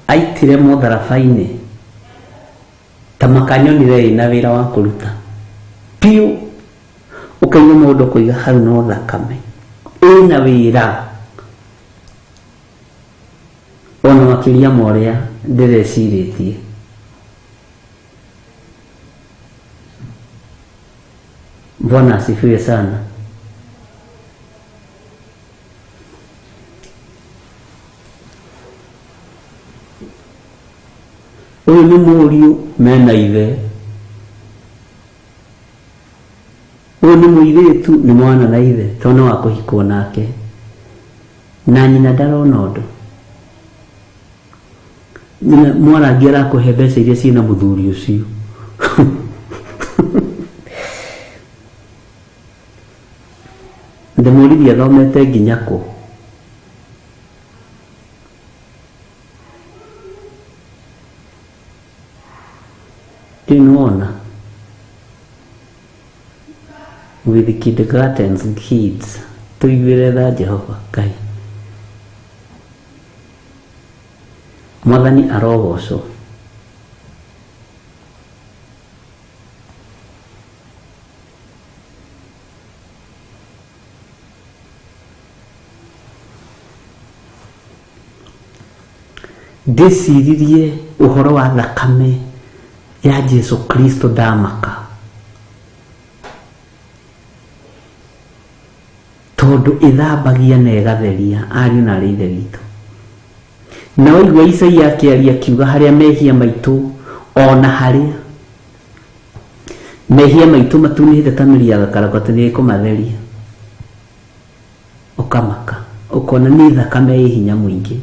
aitire mũtharaba-inĩ ta makanyonire ĩna wĩra wa kũruta piũ, ũkaigua mũndũ kũiga hau no thakame ĩna wĩra ona makĩria ma ũrĩa ndĩrecirĩtie. Bwana asifiwe sana. Ũyũ nĩ mũriũ mena ithe, ũyũ nĩ mũirĩtu nĩ mwana na ithe, tondũ nĩ wa kũhikwo nake, na nyina ndarona ũndũ. Nyina mwarangi arakũhe mbeca iria ciĩna mũthuri ũcio. Ndĩmũririe athomete nginya kũ. Rĩu nĩwona with kindergartens kids, tũiguĩre tha Jehova Ngai. Mwathani arogocwo. Ndĩciririe ũhoro wa thakame ya Jesu Kristo ndamaka, tondũ ĩthambagia na ĩgatheria ariũ na arĩ ithe witũ. Na waigua Isaia akĩaria akiuga harĩa mehia maitũ, ona harĩa mehia maitũ matunĩhĩte ta mĩri ya gakarakũ, atĩ nĩ ĩkũmatheria. Ũkamaka ũkona nĩ thakame ĩ hinya mũingĩ.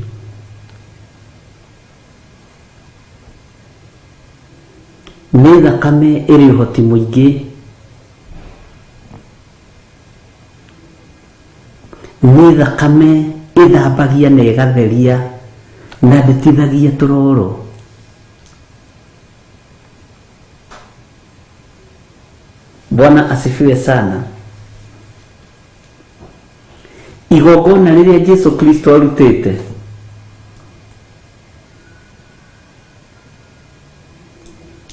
Nĩ thakame ĩrĩ ũhoti mũingĩ. Nĩ thakame ĩthambagia na ĩgatheria na ndĩtithagia tũroro. Bwana asifiwe sana. Igongona rĩrĩa Jesu Kristo arutĩte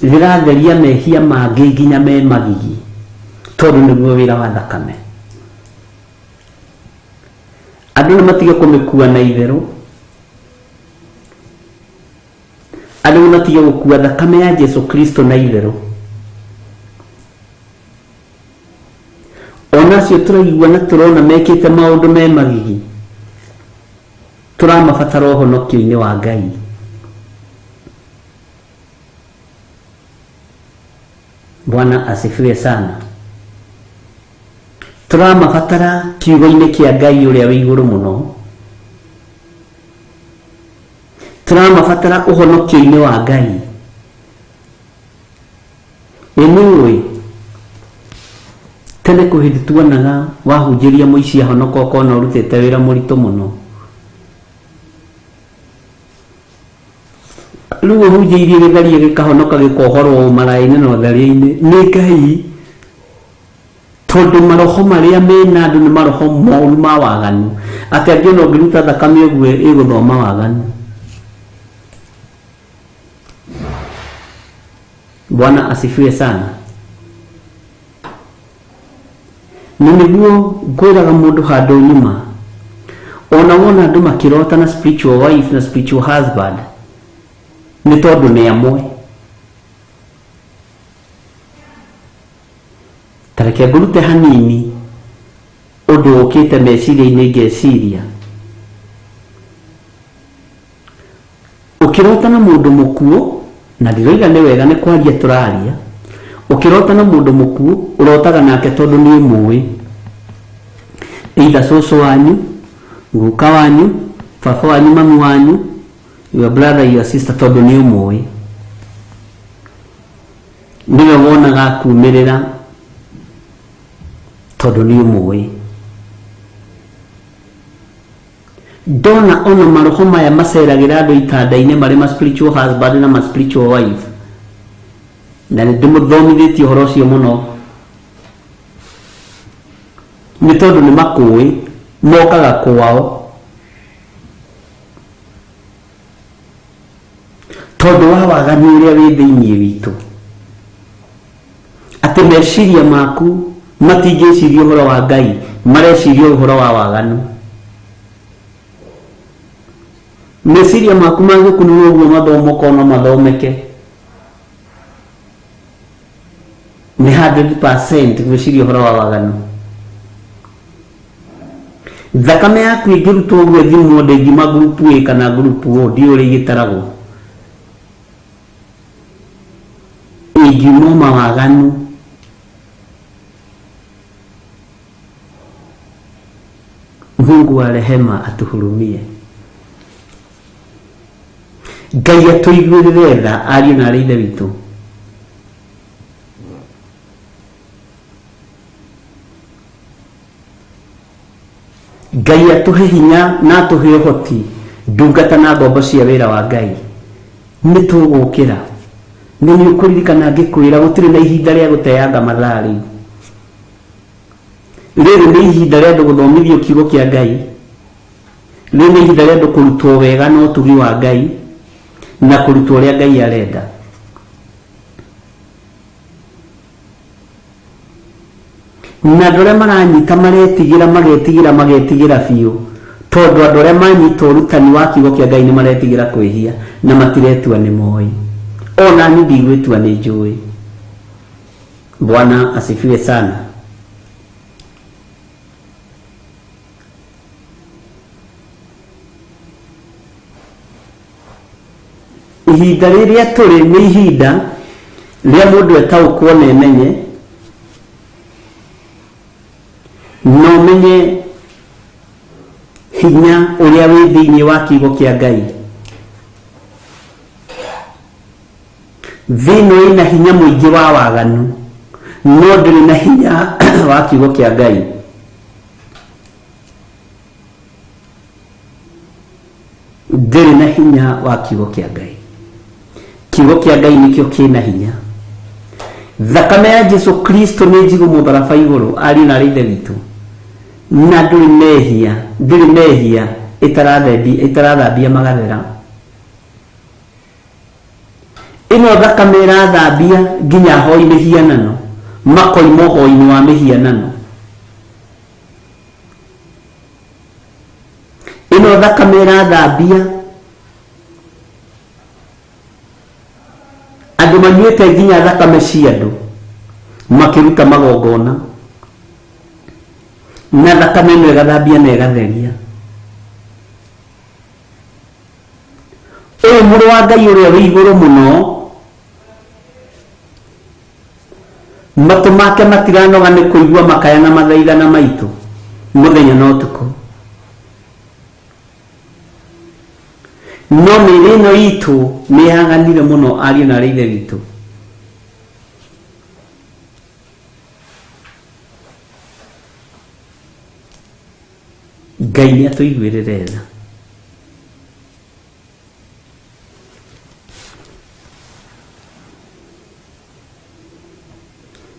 rĩratheria mehia mangĩ nginya me magigi, tondũ nĩguo wĩra wa thakame. Andũ nĩ matige kũmĩkua na itherũ, andũ nĩ matige gũkua thakame ya Jesu Kristo na itherũ. Ona acio tũraigua na tũrona mekĩte maũndũ me magigi, tũramabatara ũhonokio-inĩ wa Ngai. Bwana asifiwe sana. Tũramabatara kiugo-inĩ kĩa Ngai ũrĩa wĩ igũrũ mũno. Tũramabatara ũhonokio-inĩ wa Ngai. Ĩ nĩũĩ tene kwĩ hĩndĩ tuonaga wahunjĩria mũici ahonoka ũkona ũrutĩte wĩra mũritũ mũno. Rĩu ũhunjĩirie gĩtharia gĩkahonoka gĩkohorwo ũmaraya-inĩ na ũtharia-inĩ nĩ Ngai, tondũ maroho marĩa mena andũ nĩ maroho moru ma waganu, atĩ angĩona ũngĩruta thakame ũguo ĩgũthoma waganu. Bwana asifiwe sana. Na nĩguo ngwĩraga mũndũ handũ nyuma, ona wona andũ makĩrota na spiritual wife na spiritual husband, nĩ tondũ nĩ amwe. Ta reke ngũrute hanini ũndũ ũkĩte meciria-inĩ ngeciria. Ũkĩrota na mũndũ mũkuũ, na ndiroiga nĩ wega nĩ kwaria tũraria, ũkĩrota na mũndũ mũkuũ ũrotaga nake tondũ nĩ ũmũĩ, either cũcũ wanyu, guka wanyu, baba wanyu, mami wanyu, your brother, your sister, tondũ nĩ ũmũĩ. Nĩwe wonaga akumĩrĩra tondũ nĩ ũmũĩ. Ndona ona maroho maya maceragĩra andũ itanda-inĩ marĩ ma spiritual husband na ma spiritual wife, na nĩ ndĩmũthomithĩtie ũhoro ũcio mũno, nĩ tondũ nĩ makũĩ mokaga kwao tondũ wa waganu ũrĩa wĩ thĩinĩ witũ, atĩ meciria maku matingĩciria ũhoro wa Ngai, mareciria ũhoro wa waganu. Meciria maku mangĩkunũrwo ũguo mathomo no mathomeke nĩ 100% gwĩciria ũhoro wa waganu. Thakame yaku ĩngĩrutwo ũguo ĩthimwo ndĩngiuma group A kana group O, ndiũĩ ũrĩa igĩtaragwo, ĩngiuma mawaganu. Mungu wa rehema atuhurumie. Ngai atũiguĩrĩre tha ariũ na arĩ ithe witũ. Ngai atũhe hinya na atũhe ũhoti, ndungata na ngombo cia wĩra wa Ngai. Nĩ tũgũkĩra. Nĩ nĩ ũkũririkana ngĩkwĩra gũtirĩ na ihinda rĩa gũteanga mathaa rĩu. Rĩrĩ nĩ ihinda rĩa andũ gũthomithio kiugo kĩa Ngai. Rĩrĩ nĩ ihinda rĩa andũ kũrutwo wega na ũtugi wa Ngai na kũrutwo ũrĩa Ngai arenda. Na andũ arĩa maranyita maretigĩra, magetigĩra, magetigĩra biũ, tondũ andũ arĩa manyita ũrutani wa kiugo kĩa Ngai nĩ maretigĩra kwĩhia na matiretua nĩ moĩ. Ona niĩ ndigwĩtua nĩ njũĩ. Bwana asifiwe sana. Ihinda rĩrĩa tũrĩ nĩ ihinda rĩa mũndũ etaũkwo na emenye, na ũmenye hinya ũrĩa wĩ thĩinĩ wa kiugo kĩa Ngai. Thĩ ĩno ĩna hinya mũingĩ wa waganu, no ndĩrĩ na hinya wa kiugo kĩa Ngai. Ndĩrĩ na hinya wa kiugo kĩa Ngai. Kiugo kĩa Ngai nĩkĩo kĩna hinya. Thakame ya Jesu Kristo nĩ njigũ mũtharaba igũrũ, ariũ na arĩ ithe witũ. Na ndũrĩ mehia, ndĩrĩ mehia ĩtarathambia magathera. Ĩno thakame ĩrathambia nginya hoi mĩhianano, makoima ũhoi-inĩ wa mĩhianano. Ĩno thakame ĩrathambia andũ manyuĩte nginya thakame cia andũ makĩruta magongona, na thakame ĩno ĩgathambia na ĩgatheria. Ũyũ mũrũ wa Ngai ũrĩa wĩ igũrũ mũno, matũ make matiranoga nĩ kũigua makaya na mathaithana maitũ mũthenya na ũtukũ. No mĩĩrĩ ĩno itũ nĩ yaganire mũno ariũ na arĩ ithe witũ. Ngai nĩ atũiguĩrĩre tha.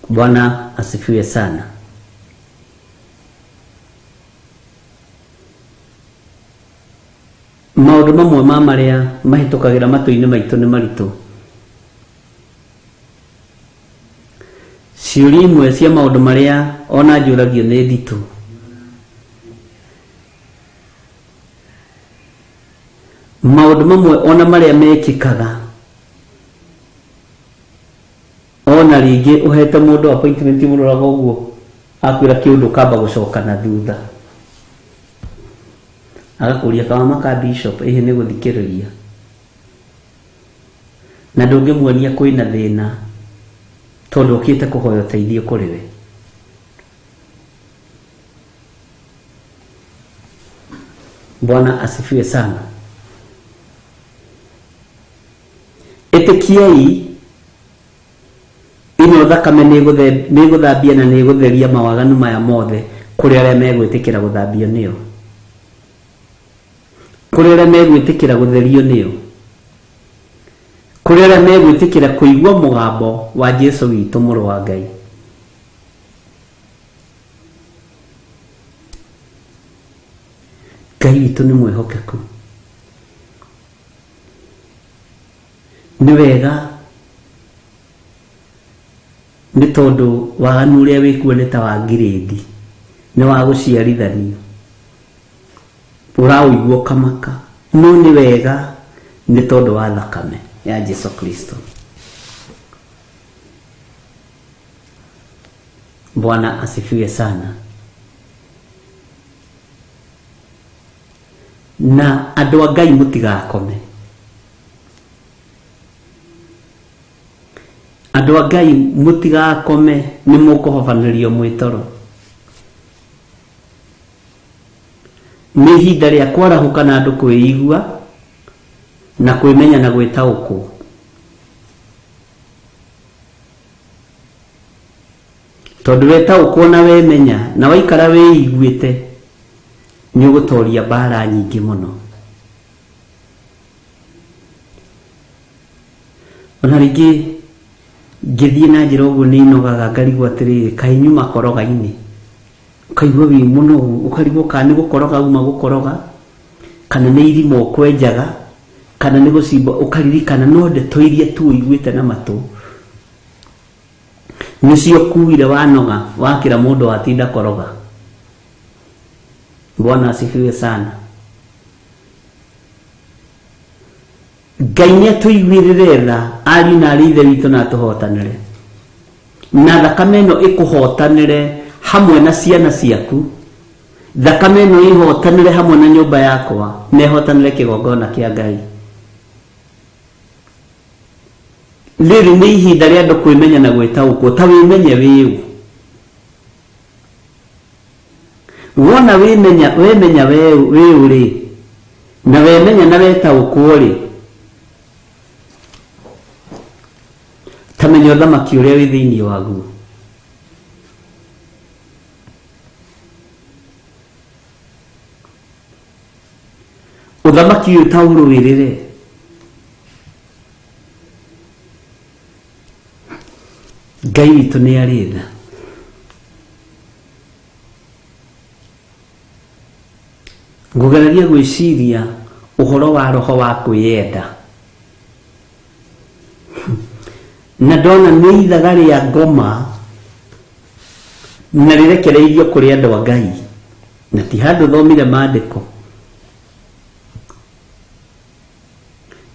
Bwana asifiwe sana. Maũndũ mamwe ma marĩa mahĩtũkagĩra matũ-inĩ maitũ nĩ maritũ. Ciũria imwe cia maũndũ marĩa ona njũragio nĩ nditũ. Maũndũ mamwe ona marĩa mekĩkaga ona rĩngĩ ũhete mũndũ appointment mũroraga ũguo akwĩra kĩũndũ ũkamba gũcoka na thutha, agakũria kawama ka bishop ĩhĩ nĩ gũthikĩrĩria, na ndũngĩmuonia kwĩna thĩna tondũ okĩte kũhoya ũteithio kũrĩ we. Bwana asifiwe sana. Ĩtĩkiai Ĩno thakame nĩ ĩgũthambia na nĩ ĩgũtheria mawaganu maya mothe kũrĩ arĩa megwĩtĩkĩra gũthambio nĩyo, kũrĩ arĩa megwĩtĩkĩra gũtherio nĩyo, kũrĩ arĩa megwĩtĩkĩra kũigua mũgambo wa Jesu witũ mũrũ wa Ngai. Ngai witũ nĩ mwĩhokeku. Nĩ wega nĩ tondũ waganu ũrĩa wĩkuo nĩ ta wa ngirĩndi, nĩ wa gũciarithanio, ũraũigua ũkamaka, no nĩ wega nĩ tondũ wa thakame ya Jesu Kristo. Bwana asifiwe sana. Na andũ a Ngai mũtigakome. Andũ a Ngai mũtigakome, nĩ mũkũhobanĩrio mwĩtoro. Nĩ ihinda rĩa kwarahũka na andũ kwĩigua na kwĩmenya na gwĩtaũkwo. Tondũ wetaũkwo na wemenya na waikara wĩiguĩte, nĩ ũgũtoria mbara nyingĩ mũno. Ona rĩngĩ ngĩthiĩ na njĩra ũguo nĩ inogaga ngarigwo atĩrĩrĩ, kaĩ nyuma koroga-inĩ, ũkaigua wĩ mũnogu, ũkarigwo kana nĩ gũkoroga uma gũkoroga, kana nĩ irima ũkwenjaga, kana nĩ gũcimba, ũkaririkana no ndeto iria tu ũiguĩte na matũ nĩcio kuire wanoga wakĩra mũndũ watinda koroga. Bwana asifiwe sana. Ngai nĩ atũiguĩrĩre tha ariũ na arĩ ithe witũ na atũhotanĩre, na thakame ĩno ĩkũhotanĩre hamwe na ciana ciaku, thakame ĩno ĩhotanĩre hamwe na nyũmba yakwa, na ĩhotanĩre kĩgongona kĩa Ngai. Rĩrĩ nĩ ihinda rĩa andũ kwĩmenya na gwĩtaũkwo. Ta wĩmenye wĩũ. Wona wĩmenya, wemenya wĩũ rĩ, na wemenya na wetaũkwo rĩ, ta menya ũthamaki ũrĩa wĩ thĩinĩ waguo. Ũthamaki ũyũ ta ũrũĩrĩre. Ngai witũ nĩ arĩ tha. Ngũgeragia gwĩciria ũhoro wa roho wa kwĩyenda, na ndona nĩ ithaga rĩa ngoma na rĩrekereirio kũrĩ andũ a Ngai, na ti handũ thomire maandĩko.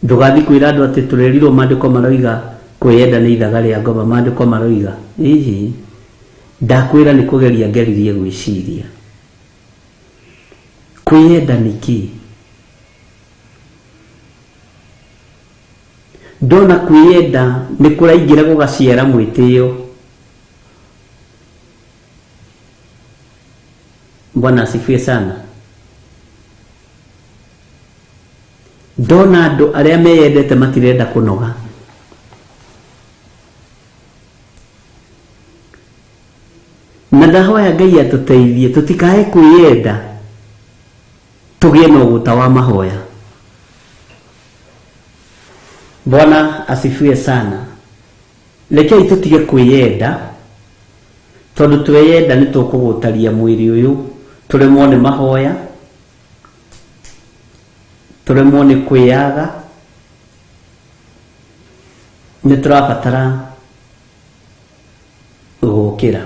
Ndũgathiĩ kwĩra andũ atĩ tũrerirwo maandĩko maroiga kwĩyenda nĩ ithaga rĩa ngoma, maandĩko maroiga. Hihi ndakwĩra nĩ kũgeria ngeririe gwĩciria kwĩyenda nĩ kĩĩ. Ndona kwĩyenda nĩ kũraingĩra gũgaciara mwĩtĩo. Bwana asifiwe sana. Ndona andũ arĩa meyendete matirenda kũnoga. Na ndahoya Ngai atũteithie tũtikae kwĩyenda, tũgĩe na ũgũta wa mahoya. Bwana asifiwe sana. Rekei tũtige kwĩyenda, tondũ tweyenda nĩ tũkũgũtaria mwĩrĩ ũyũ, tũremwo nĩ mahoya, tũremwo nĩ kwĩyaga. Nĩ tũrabatara gũkĩra.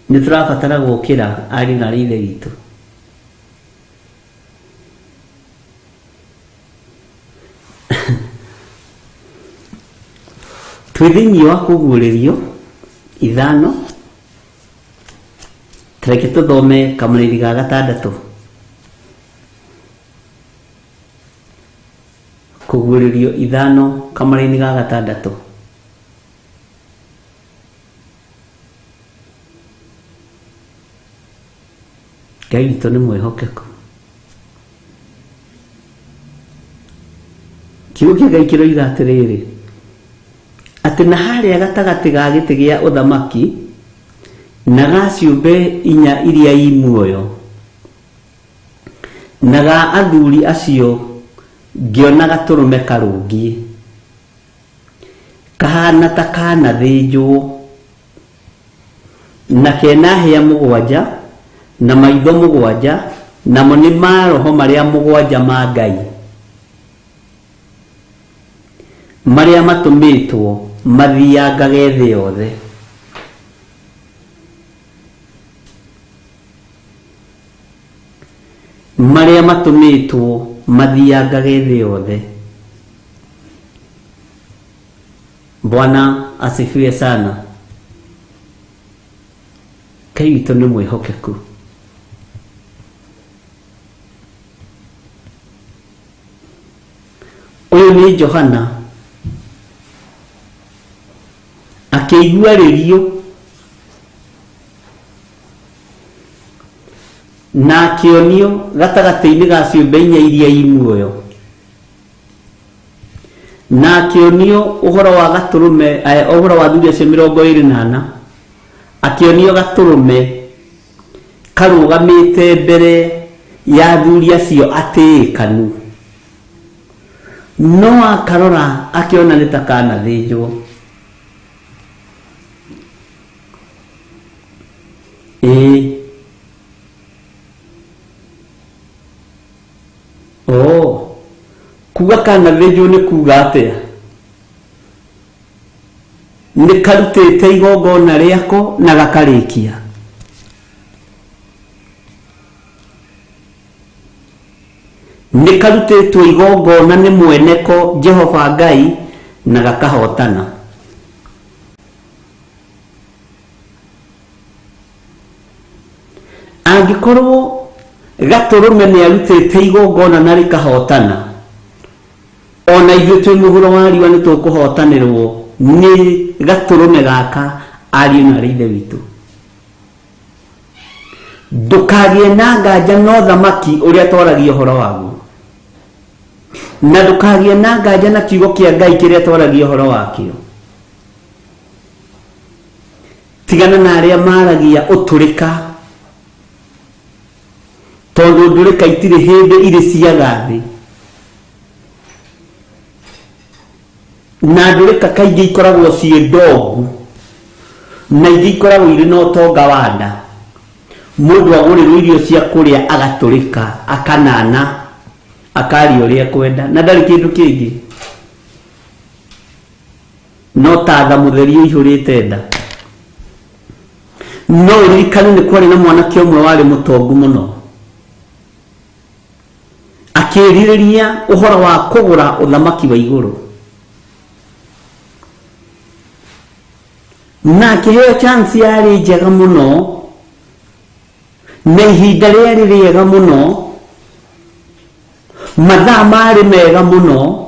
Nĩ tũrabatara gũkĩra ariũ na arĩ ithe witũ. Twĩ thĩinĩ wa kũguũrĩrio 5, tareke tũthome kamũrĩri ga 6. Kũguũrĩrio 5 kamũrĩri ga 6. Ngai witũ nĩ mwĩhokeku. Kiugo kĩa Ngai kĩroiga atĩrĩrĩ, atĩ na harĩa gatagatĩ ga gĩtĩ gĩa ũthamaki na ga ciũmbe inya iria i muoyo na ga athuri acio ngĩona gatũrũme karũngiĩ kahana ta kanathĩnjwo na kena hĩa mũgwanja na maitho mũgwanja, namo nĩ maroho marĩa mũgwanja ma Ngai marĩa matũmĩtwo mathiangage thĩ yothe. Marĩa matũmĩtwo mathiangage thĩ yothe. Bwana asifiwe sana. Ngai witũ nĩ mwĩhokeku. Ũyũ nĩ Johana akĩigua rĩrio na akĩonio gatagatĩ-inĩ ga ciũmbe inya iria i muoyo, na akĩonio ũhoro wa gatũrũme, ũhoro wa athuri acio 24, akĩonio gatũrũme karũgamĩte mbere ya athuri acio atĩĩkanu, no akarora akĩona nĩ ta kanathĩnjwo. Ĩĩ. Oh, kuga kanathĩnjwo nĩ kuga atĩa? Nĩ karutĩte igongona rĩako na gakarĩkia. Nĩ karutĩtwo igongona nĩ mweneko Jehova Ngai na gakahotana. Angĩkorwo gatũrũme nĩ arutĩte igongona na rĩkahotana, ona ithuĩ twĩ mũhuro wa riũa nĩ tũkũhotanĩrwo nĩ gatũrũme gaka, ariũ na arĩ ithe witũ. Ndũkagĩe na nganja na ũthamaki ũrĩa twaragia ũhoro waguo, na ndũkagĩe na nganja na kiugo kĩa Ngai kĩrĩa twaragia ũhoro wakĩo. Tigana na arĩa maragia ũtũrĩka, tondũ ndũrĩka itirĩ hĩndĩ irĩ ciaga thĩ, na ndũrĩka kaingĩ ikoragwo ciĩ ndongu na ingĩ ikoragwo irĩ na ũtonga wa nda. Mũndũ agũrĩrwo irio cia kũrĩa agatũrĩka, akanana, akaria ũrĩa ekwenda, na ndarĩ kĩndũ kĩngĩ no ta tha mũtheri ũihũrĩte nda. No ũririkane nĩ kwarĩ na mwanake ũmwe warĩ mũtongu mũno, akĩrirĩria ũhoro wa kũgũra ũthamaki wa igũrũ, na akĩheo chance yarĩ njega mũno na ihinda rĩarĩ rĩega mũno, mathaa marĩ mega mũno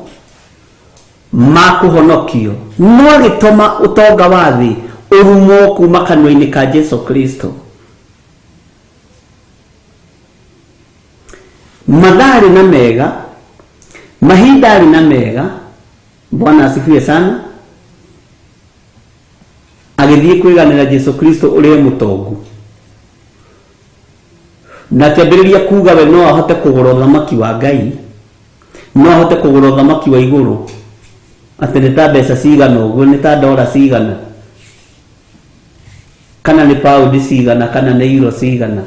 ma kũhonokio, no agĩtũma ũtonga wa thĩ ũrumwo kuma kanua-inĩ ka Jesu Kristo. Mathaa arĩ na mega, mahinda arĩ na mega. Bwana asifiwe sana. Agĩthiĩ kwĩganĩra Jesu Kristo ũrĩa mũtongu, na akĩambĩrĩria kuga we no ahote kũgũra ũthamaki wa Ngai, no ahote kũgũra ũthamaki wa igũrũ, atĩ nĩ ta mbeca cigana ũguo, nĩ ta ndora cigana, kana nĩ paundi cigana, kana nĩ euro cigana.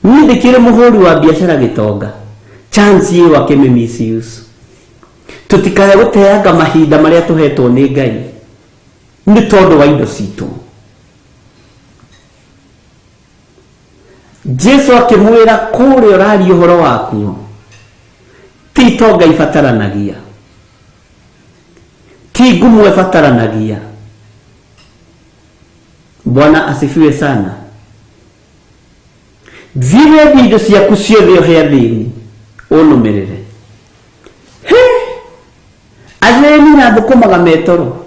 Niĩ ndĩkĩrĩ mũhũri wa biacara gĩtonga, chance ĩyo akĩmĩ misuse. Tũtikae gũteanga mahinda marĩa tũhetwo nĩ Ngai nĩ tondũ wa indo citũ. Jesu akĩmwĩra, kũrĩa ũraria ũhoro wakuo ti itonga ibataranagia, ti ngumo ĩbataranagia. Bwana asifiwe sana. Thiĩ wendie indo ciaku ciothe ũhe athĩni, ũnũmĩrĩre. He, athĩni na thũkũmaga metoro,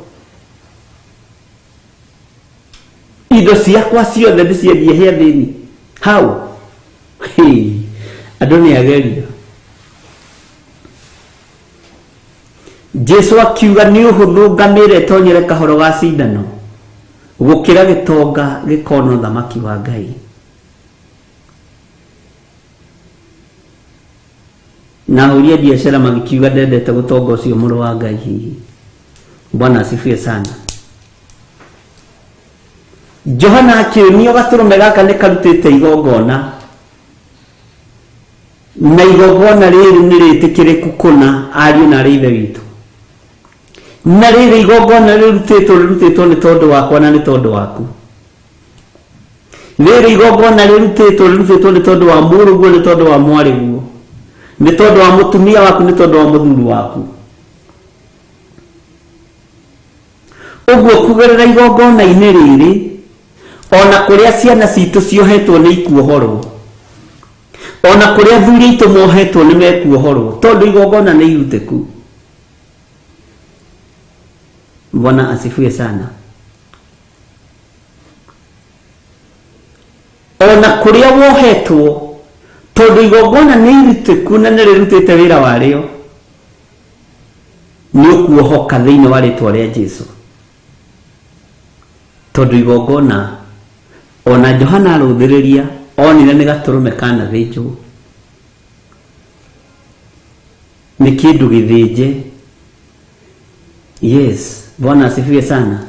indo ciakwa ciothe ndĩciendie he athĩni. Hau andũ nĩ ageria. Jesu akiuga nĩ ũhũthũ ngamĩra ĩtonyere kahoro ga cindano gũkĩra gĩtonga gĩkona ũthamaki wa Ngai. Na ahũri a biacara magĩkiuga ndendete gũtonga ũcio mũrũ wa Ngai hihi. Bwana asifiwe sana. Johana akĩonio gatũrũme gaka nĩ karutĩte igongona, na igongona rĩrĩ nĩ rĩtĩkĩrĩku kũna ariũ na arĩ ithe witũ, na rĩrĩ igongona rĩrutĩtwo rĩrutĩtwo nĩ tondũ wakwa na nĩ tondũ waku. Rĩrĩ igongona rĩrutĩtwo rĩrutĩtwo nĩ tondũ wa mũrũguo, nĩ tondũ wa mwarĩguo, nĩ tondũ wa mũtumia waku, nĩ tondũ wa mũthuri waku. Ũguo kũgerera igongona-inĩ rĩrĩ, ona kũrĩa ciana citũ ciohetwo nĩ ikuohorwo, ona kũrĩa athuri aitũ mohetwo nĩ mekuohorwo, tondũ igongona nĩ irutĩku. Bwana asifiwe sana. Ona kũrĩa wohetwo, tondũ igongona nĩ irutĩku na nĩ rĩrutĩte wĩra warĩo, nĩ ũkuohoka thĩinĩ wa rĩtwa rĩa Jesu. Tondũ igongona ona Johana arũthĩrĩria onire nĩ gatũrũme kanathĩnjwo, nĩ kĩndũ gĩthĩnje. Yes, Bwana asifiwe sana.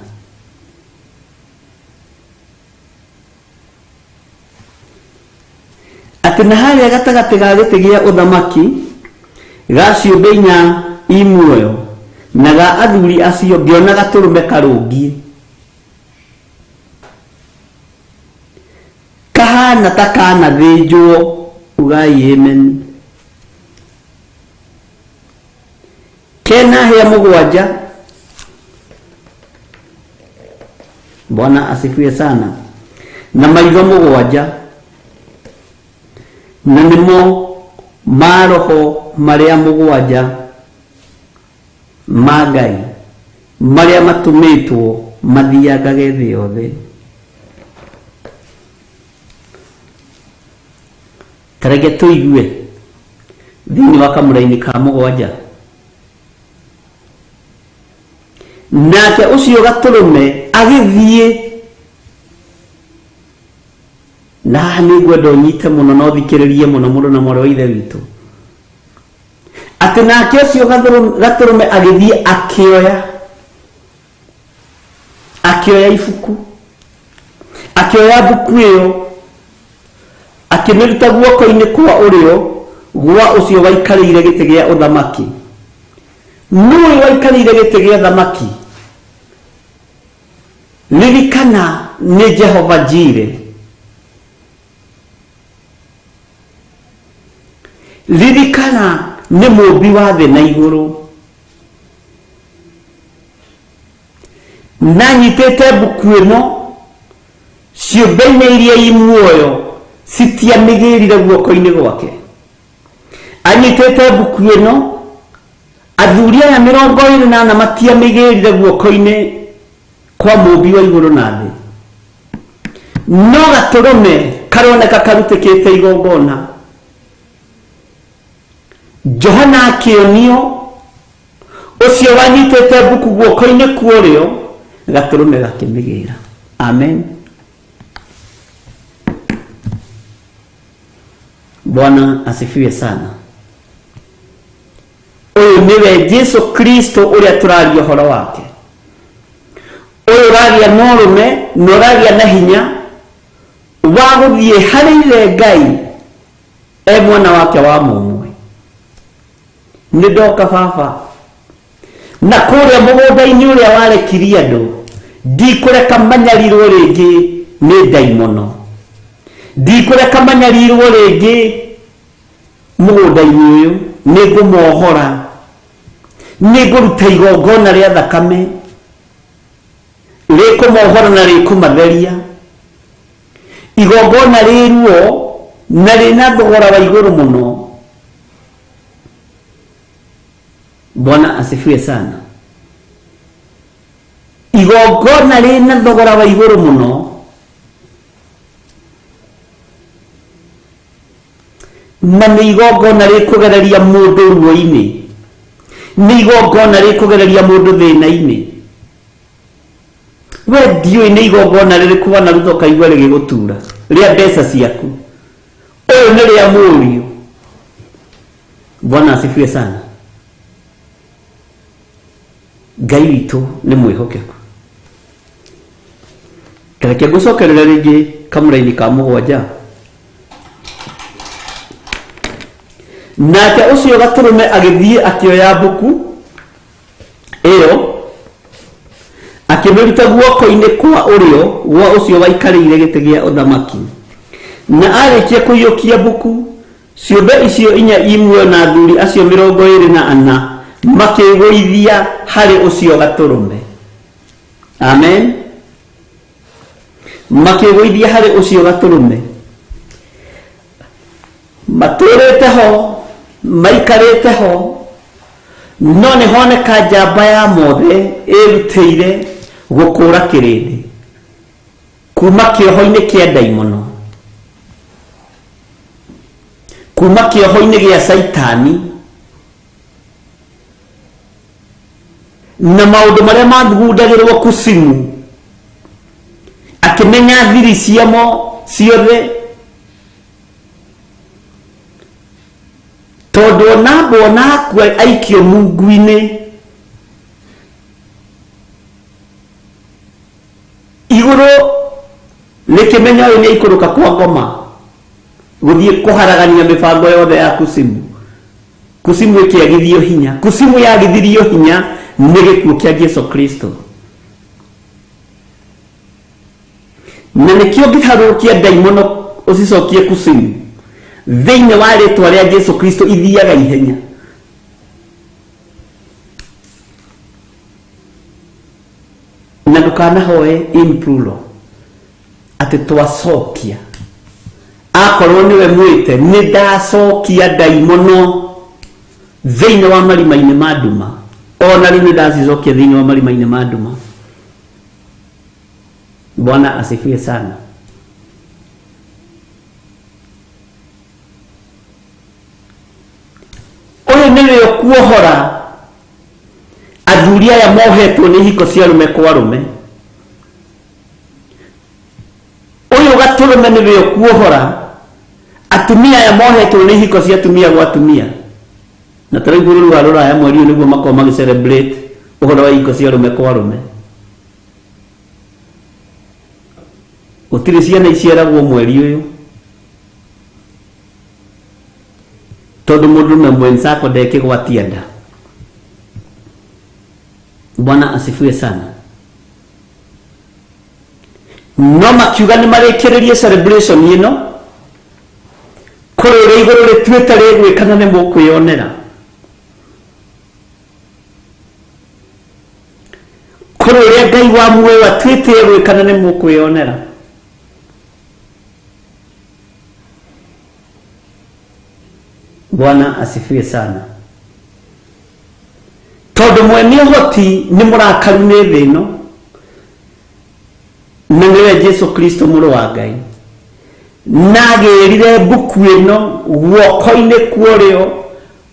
Atĩ na harĩa gatagatĩ ga gĩtĩ gĩa ũthamaki ga ciũmbe inya i muoyo na ga athuri acio ngĩona gatũrũme karũngiĩ kahana ta kanathĩnjwo. Ugai amen. Kena hĩa mũgwanja. Bwana asifiwe sana. Na maitho mũgwanja, na nĩmo maroho marĩa mũgwanja ma Ngai marĩa matũmĩtwo mathiangage thĩ yothe. Ta reke tũigue thĩinĩ wa kamũraini ka mũgwanja. Nake ũcio gatũrũme agĩthiĩ, na haha nĩ ngwenda ũnyite mũno na ũthikĩrĩrie mũno mũrũ na mwarĩ wa ithe witũ, atĩ nake ũcio gatũrũme agĩthiĩ akĩoya ibuku, akĩoya mbuku ĩyo, akĩmĩruta guoko-inĩ kwa ũrĩo gwa ũcio waikarĩire gĩtĩ gĩa ũthamaki. Nũũ waikarĩire gĩtĩ gĩa ũthamaki? Ririkana nĩ Jehova Jire. Ririkana nĩ mũũmbi wa thĩ na igũrũ. Na nyitĩte mbuku ĩno, ciũmbe inya iria i muoyo citiamĩgĩrire guoko-inĩ gwake. Anyitĩte mbuku ĩno, athuri aya 24 matiamĩgĩrire guoko-inĩ kwa mũũmbi wa igũrũ na thĩ. No gatũrũme karoneka karutĩkĩte igongona. Johana akĩonio ũcio wanyitĩte mbuku guoko-inĩ kwa ũrĩo, gatũrũme gakĩmĩgĩra. Amen. Bwana asifiwe sana. Ũyũ nĩwe Jesu Kristo ũrĩa tũraria ũhoro wake. Ũyũ ũragĩa na ũrũme na ũragĩa na hinya wa gũthiĩ harĩ ithe Ngai e mwana wake wa mũmwe. Nĩ ndoka baba, na kũrĩa mũgũnda-inĩ ũrĩa warekirie andũ, ndikũreka manyarirwo rĩngĩ nĩ ndaimono, ndikũreka manyarirwo rĩngĩ mũgũnda-inĩ ũyũ, nĩ ngũmohora, nĩ ngũruta igongona rĩa thakame rĩkũmohora na rĩkũmatheria, igongona rĩ ruo na rĩna thogora wa igũrũ mũno. Bwana asifiwe sana. Igongona rĩna thogora wa igũrũ mũno, na nĩ igongona rĩkũgereria mũndũ ruo-inĩ, Nĩ igongona rĩkũgereria mũndũ thĩna-inĩ. We ndiũĩ nĩ igongona rĩrĩkũ wanaruta ũkaigua rĩgĩgũtura rĩa mbeca ciaku. Ũyũ nĩ rĩa mũriũ. Bwana asifiwe sana. Ngai witũ nĩ mwĩhokeku. Reke ngũcokerere rĩngĩ kamũraini ka mũgwanja. Nake ũcio gatũrũme agĩthiĩ akĩoya mbuku ĩyo akĩmĩruta guoko-inĩ kwa ũrĩo gwa ũcio waikarĩire gĩtĩ gĩa ũthamaki. Na arĩkia kũiyũkia mbuku, ciũmbe icio inya i muoyo na athuri acio 24 makĩĩgũithia harĩ ũcio gatũrũme. Amen. Makĩĩgũithia harĩ ũcio gatũrũme. Matũrĩte ho, maikarĩte ho, no nĩ honeka njamba ya mothe ĩrutĩire gũkũra kĩrĩndĩ kuma kĩoho-inĩ kĩa ndaimono, kuma kĩoho-inĩ gĩa Caitani, na maũndũ marĩa mathugundagĩrwo kusimu, akĩmenya thiri ciamo ciothe, tondũ ona mbona akua aikio mungu-inĩ, igũrũ rĩkĩmenya ũyũ nĩ aikũrũka kwa ngoma gũthiĩ kũharagania mĩbango yothe ya kusimu. Kusimu ĩkĩagithio hinya, kusimu yagithirio hinya nĩ gĩkuũ kĩa Jesu Kristo. Na nĩkĩo ngĩharũrũkia ndaimono ũcicokie kusimu thĩinĩ wa rĩtwa rĩa Jesu Kristo, ithiaga ihenya. Na ndũkanahoe in plural atĩ twacokia, akorwo nĩwe mwĩte nĩ ndacokia ndaimono thĩinĩ wa marima-inĩ ma nduma, ona rĩu nĩ ndacicokia thĩinĩ wa marima-inĩ ma nduma. Bwana asifiwe sana. Ũyũ nĩwe ũkuohora athuri aya mohetwo nĩ ihiko cia arũme kwa arũme. Ũyũ gatũrũme nĩwe ũkuohora atumia aya mohetwo nĩ ihiko cia atumia gwa atumia. Na tarĩu bũrũri wa Rũraya mweri ũyũ nĩguo makorwo magĩ celebrate ũhoro wa ihiko cia arũme kwa arũme. Gũtirĩ ciana iciaragwo mweri ũyũ tondũ mũndũrũme mwenzako ndekĩgwatia nda. Bwana asifiwe sana. No makiuga nĩ marĩkĩrĩrie celebration ĩno kũrĩ ũrĩa igũrũ rĩtuĩte rĩgwĩka na nĩ mũkwĩyonera. Kũrĩ ũrĩa Ngai wa muoyo atuĩte egwĩka na nĩ mũkwĩyonera. Bwana asifiwe sana. Tondũ mwene ũhoti nĩ mũrakaru nĩ thĩ ĩno, na nĩwe Jesu Kristo mũrũ wa Ngai, na agĩrire mbuku ĩno guoko-inĩ kwa ũrĩo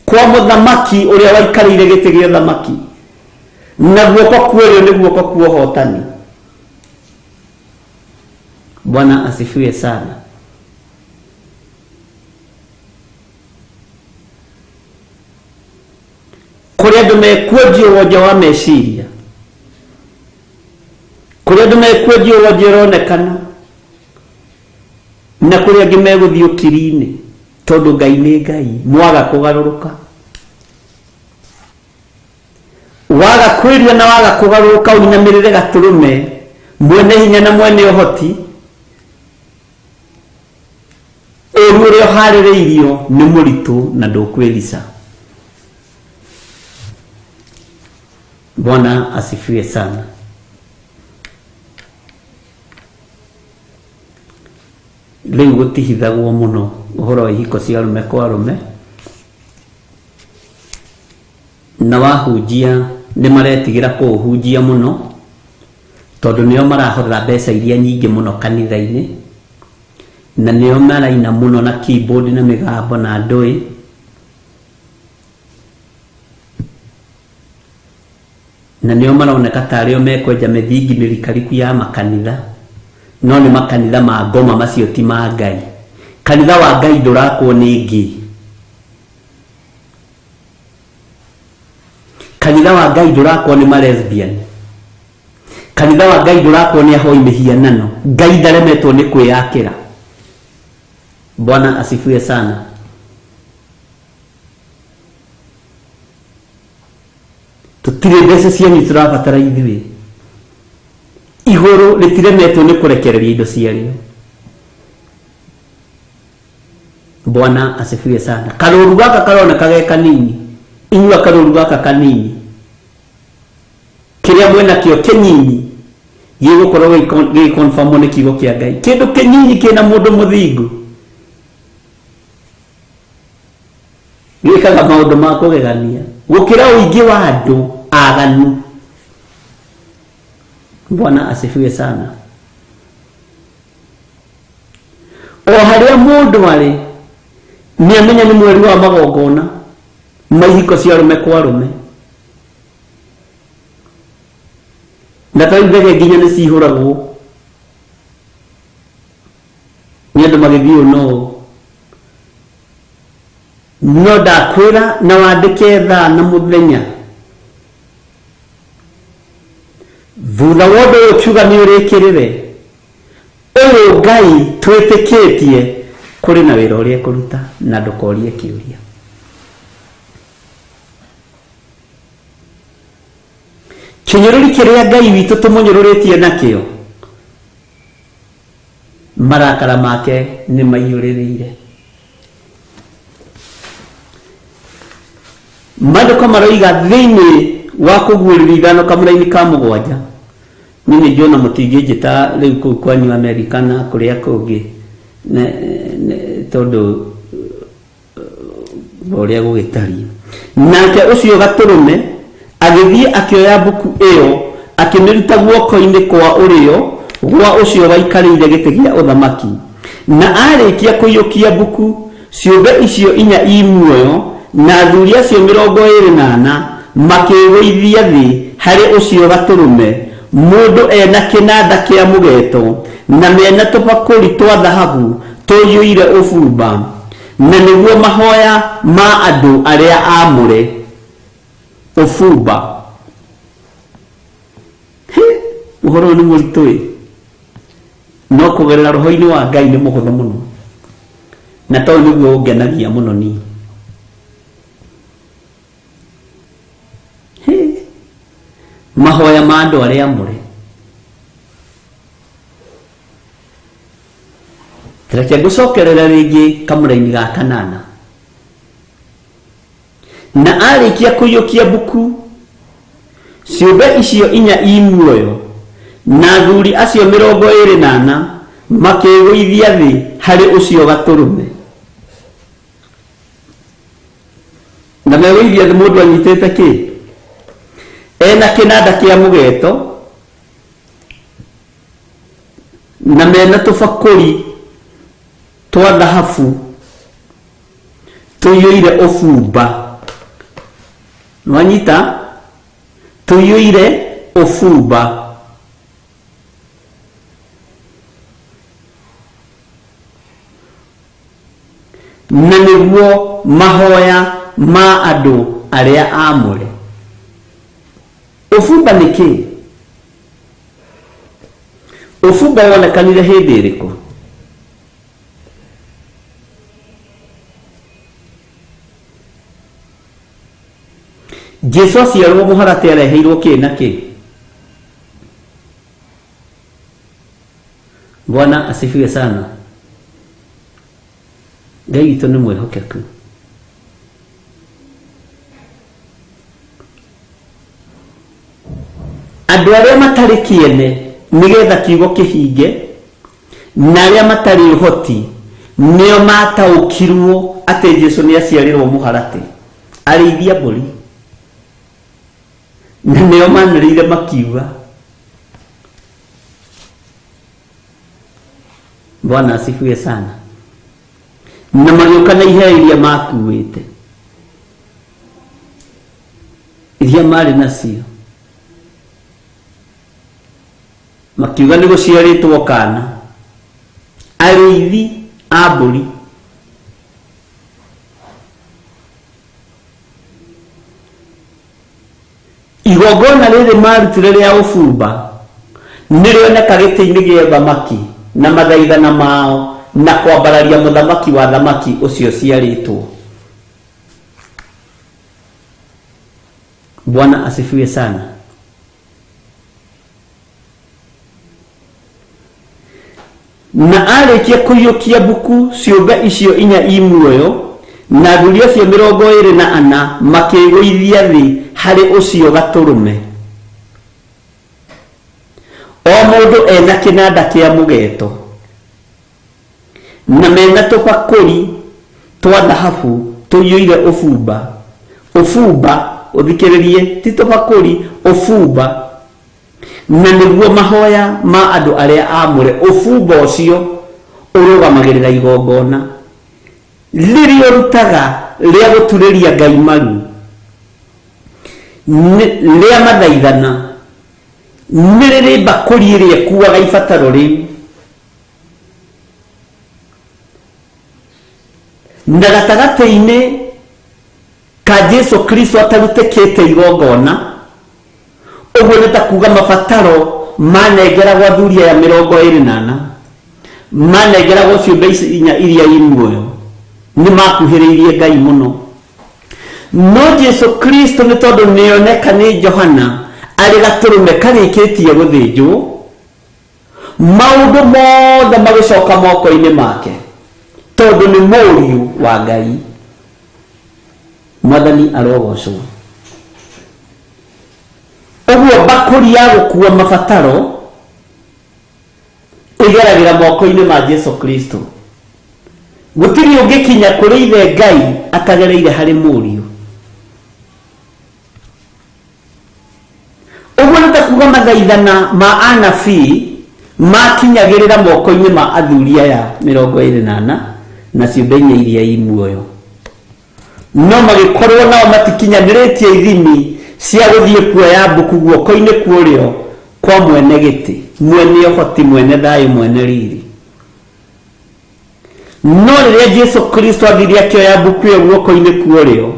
kwa mũthamaki ũrĩa waikarĩire gĩtĩ gĩa ũthamaki, na guoko kwa ũrĩo nĩ guoko kwa ũhotani. Bwana asifiwe sana. Kũrĩ andũ mekuonjio wonje wa meciria, kũrĩ andũ mekuonjio wonje ũronekana, na kũrĩ angĩ megũthiĩ ũkiri-inĩ tondũ Ngai nĩ Ngai. Mwaga kũgarũrũka, waga kwĩria na waga kũgarũrũka ũinamĩrĩre gatũrũme mwene hinya na mwene ũhoti, ũru ũrĩa ũharĩrĩirio nĩ mũritũ na ndũkwĩrica. Bwana asifiwe sana. Rĩu gũtihithagwo mũno ũhoro wa ihiko cia arũme kwa arũme, na wahunjia nĩ maretigĩra kũũhunjia mũno tondũ nĩo marahotha mbeca iria nyingĩ mũno kanitha-inĩ, na nĩo maraina mũno na keyboard na mĩgambo na ndũĩ. Na nĩo maroneka tarĩo mekwenja mĩthingi mĩrikariku ya makanitha, no nĩ makanitha ma ngoma, macio ti ma Ngai. Kanitha wa Ngai ndũrakwo nĩ ngĩ. Kanitha wa Ngai ndũrakwo nĩ ma lesbian. Kanitha wa Ngai ndũrakwo nĩ ahoi mĩhianano. Ngai ndaremetwo nĩ kwĩyakĩra. Bwana asifiwe sana. Tũtirĩ mbeca cianyu tũrabatara ithuĩ. Igũrũ rĩtiremetwo nĩ kũrekereria indo ciarĩo. Bwana asifiwe sana. Karũru gaka karoneka ge kanini, inyua karũru gaka kanini, kĩrĩa mwĩnakĩo kĩnyinyi gĩgũkorwo gĩgĩkonfamwo nĩ kiugo kĩa Ngai. Kĩndũ kĩnyinyi kĩna mũndũ mũthingu gĩkaga maũndũ ma kũgegania gũkĩra ũingĩ wa andũ aganu. Bwana asifiwe sana. O harĩa mũndũ arĩ nĩ amenya nĩ mweri wa magongona ma ihiko cia arũme kwa arũme, na ta rĩu ndege nginya nĩ cihũragwo nĩ andũ magĩthiĩ ũũ na ũũ. No ndakwĩra na wandĩke thaa na mũthenya thutha wa ũndũ ũyũ ũkiuga nĩ ũrĩkĩrĩre ũyũ Ngai twĩtĩkĩtie kũrĩ na wĩra ũrĩa ekũruta, na ndũkorie kĩũria. Kĩnyũrũri kĩrĩa Ngai witũ tũmũnyũrũrĩtie nakĩo, marakara make nĩ maiyũrĩrĩire. Maandĩko maroiga thĩinĩ wa kũguũrĩrio ithano kamũraini ka mũgwanja, niĩ nĩ njũĩ ona mũtingĩnjĩta rĩu kũu kwanyu Amerika na kũrĩa kũngĩ, tondũ ũrĩa gũgĩtariĩ. Nake ũcio gatũrũme agĩthiĩ akĩoya mbuku ĩyo, akĩmĩruta guoko-inĩ kwa ũrĩo gwa ũcio waikarĩire gĩtĩ gĩa ũthamaki. Na aarĩkia kũiyũkia mbuku, ciũmbe icio inya i muoyo na athuri acio 24 makĩĩgũithia thĩ harĩ ũcio gatũrũme, mũndũ e na kĩnanda kĩa mũgeeto na mena tũbakũri twa thahabu tũiyũire ũbumba, na nĩguo mahoya ma andũ arĩa aamũre. Ũbumba. Hĩ, ũhoro ũyũ nĩ mũritũ ĩ, no kũgerera roho-inĩ wa Ngai nĩ mũhũthũ mũno, na tondũ nĩguo ũngenagia mũno niĩ. Hĩ, mahoya ma andũ arĩa aamũre. Reke ngũcokerere rĩngĩ kamũraini ga kanana. Na aarĩkia kũiyũkia mbuku, ciũmbe icio inya i muoyo na athuri acio 24 makĩĩgũithia thĩ harĩ ũcio gatũrũme. Na megũithia thĩ mũndũ anyitĩte kĩ? Ena kĩnanda kĩa mũgeeto na mena tũbakũri twa thahabu tũiyũire ũbumba. Nwanyita? Tũiyũire ũbumba. Na nĩguo mahoya ma andũ arĩa aamũre. Ũbumba nĩ kĩĩ? Ũbumba wonekanire hĩndĩ ĩrĩkũ? Jesu aciarwo mũharatĩ areheirwo kĩ na kĩ? Bwana asifiwe sana. Ngai witũ nĩ mwĩhokeku. Andũ arĩa matarĩ kĩene nĩgetha kiugo kĩhinge, na arĩa matarĩ ũhoti nĩo mataũkirwo atĩ Jesu nĩ aciarĩrwo mũharatĩ, arĩithia mbũri, na nĩo manĩrĩire makiuga Bwana asifiwe sana. Na magĩũka na iheo iria makuĩte, iria marĩ nacio. Makiuga nĩ gũciarĩtwo kana. Arĩithi a mbũri. Igongona rĩrĩ marutire rĩa ũbumba nĩrĩoneka gĩtĩ-inĩ gĩa ũthamaki na mathaithana mao na kwambararia mũthamaki wa thamaki ũcio ciarĩtwo. Bwana asifiwe sana. Na arĩkia kũiyũkia mbuku ciũmbe icio inya i muoyo na athuri acio 24 makĩĩgũithia thĩ harĩ ũcio gatũrũme, o mũndũ ena kĩnanda kĩa mũgeto na mena tũbakũri twa thahabu tũiyũire ũbumba. Ũbumba, ũthikĩrĩrie, ti tũbakũri, ũbumba, na nĩguo mahoya ma andũ arĩa aamũre. Ũbumba ũcio ũrũgamagĩrĩra igongona rĩrĩa ũrutaga rĩa gũturĩria Ngai maru, rĩa mathaithana, nĩ rĩrĩ mbakũri ĩrĩa ĩkuaga ibataro rĩu. Na gatagatĩ-inĩ ka Jesu Kristo atarutĩkĩte igongona, ũguo nĩ ta kuga mabataro manengeragwo athuri aya 24, manengeragwo ciũmbe ici inya iria i muoyo, nĩ makuhĩrĩirie Ngai mũno. No Jesu Kristo nĩ tondũ nĩoneka nĩ Johana arĩ gatũrũme karĩkĩtie gũthĩnjwo, maũndũ mothe magĩcoka moko-inĩ make, tondũ nĩ mũriũ wa Ngai. Mwathani arogocwo. Ũguo mbakũri ya gũkua mabataro ĩgeragĩra moko-inĩ ma Jesu Kristo. Gũtirĩ ũngĩkinya kũrĩ ithe Ngai atagereire harĩ mũriũ. Ũguo nĩ ta kuga mathaithana ma anabii makinyagĩrĩra moko-inĩ ma athuri aya 24 na ciũmbe inya iria i muoyo. No magĩkorwo nao matikinyanĩrĩtie ithimi cia gũthiĩ kuoya mbuku guoko-inĩ kwa ũrĩo kwa mwene gĩtĩ, mwene ũhoti, mwene thayũ, mwene riri. No rĩrĩa Jesu Kristo athire akĩoya mbuku ĩyo guoko-inĩ kwa ũrĩo,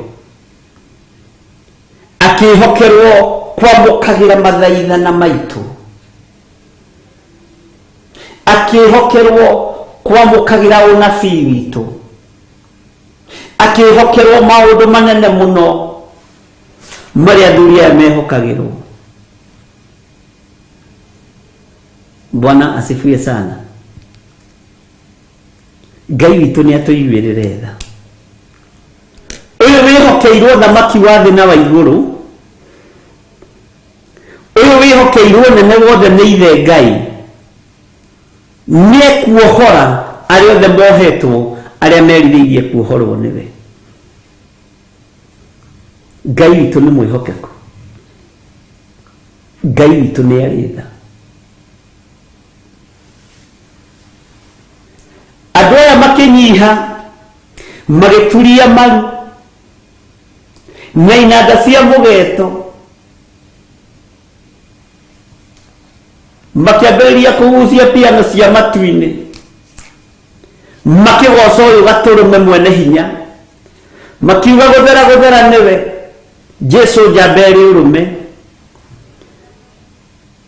akĩĩhokerwo kwamũkagĩra mathaithana maitũ, akĩĩhokerwo kwamũkagĩra ũnabii witũ, akĩĩhokerwo maũndũ manene mũno marĩa athuri aya mehokagĩrwo. Bwana asifiwe sana. Ngai witũ nĩ atũiguĩrĩre tha. Ũyũ wĩhokeirwo thamaki wa thĩ na wa igũrũ, ũyũ wĩhokeirwo nene wothe nĩ ithe Ngai, nĩekuohora arĩa othe mohetwo, arĩa merirĩirie kuohorwo nĩwe. Ngai witũ nĩ mwĩhokeku, Ngai witũ nĩ arĩ tha. Andũ aya makĩnyiha, magĩturia maru na inanda cia mũgeto, makĩambĩrĩria kũgucia piano cia matu-inĩ, makĩgoca ũyũ gatũrũme mwene hinya, makiuga gũthera gũthera nĩwe Jesu njamba ĩrĩ ũrũme,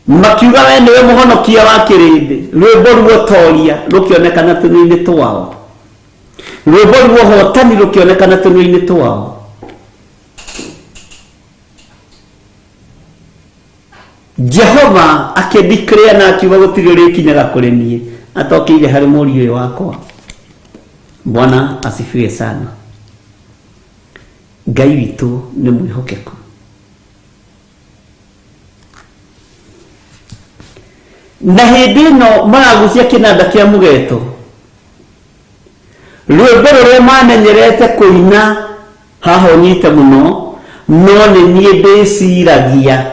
makiuga we nĩwe mũhonokia wa kĩrĩndĩ. Rwĩmbo ruotoria rũkĩonekana tũnua-inĩ twao, rwĩmbo ruohotani rũkĩonekana tũnua-inĩ twao. Jehova akĩndeclare na akiuga gũtirĩ ũrĩkinyaga kũrĩ niĩ atokĩire harĩ mũriũ ũyũ wakwa. Bwana asifiwe sana. Ngai witũ nĩ mwĩhokeku. Na hĩndĩ ĩno maragucia kĩnanda kĩa mũgeto, rwĩmbo rũrĩa mamenyerete kũina haha ũnyite mũno, no nĩ niĩ ndĩciragia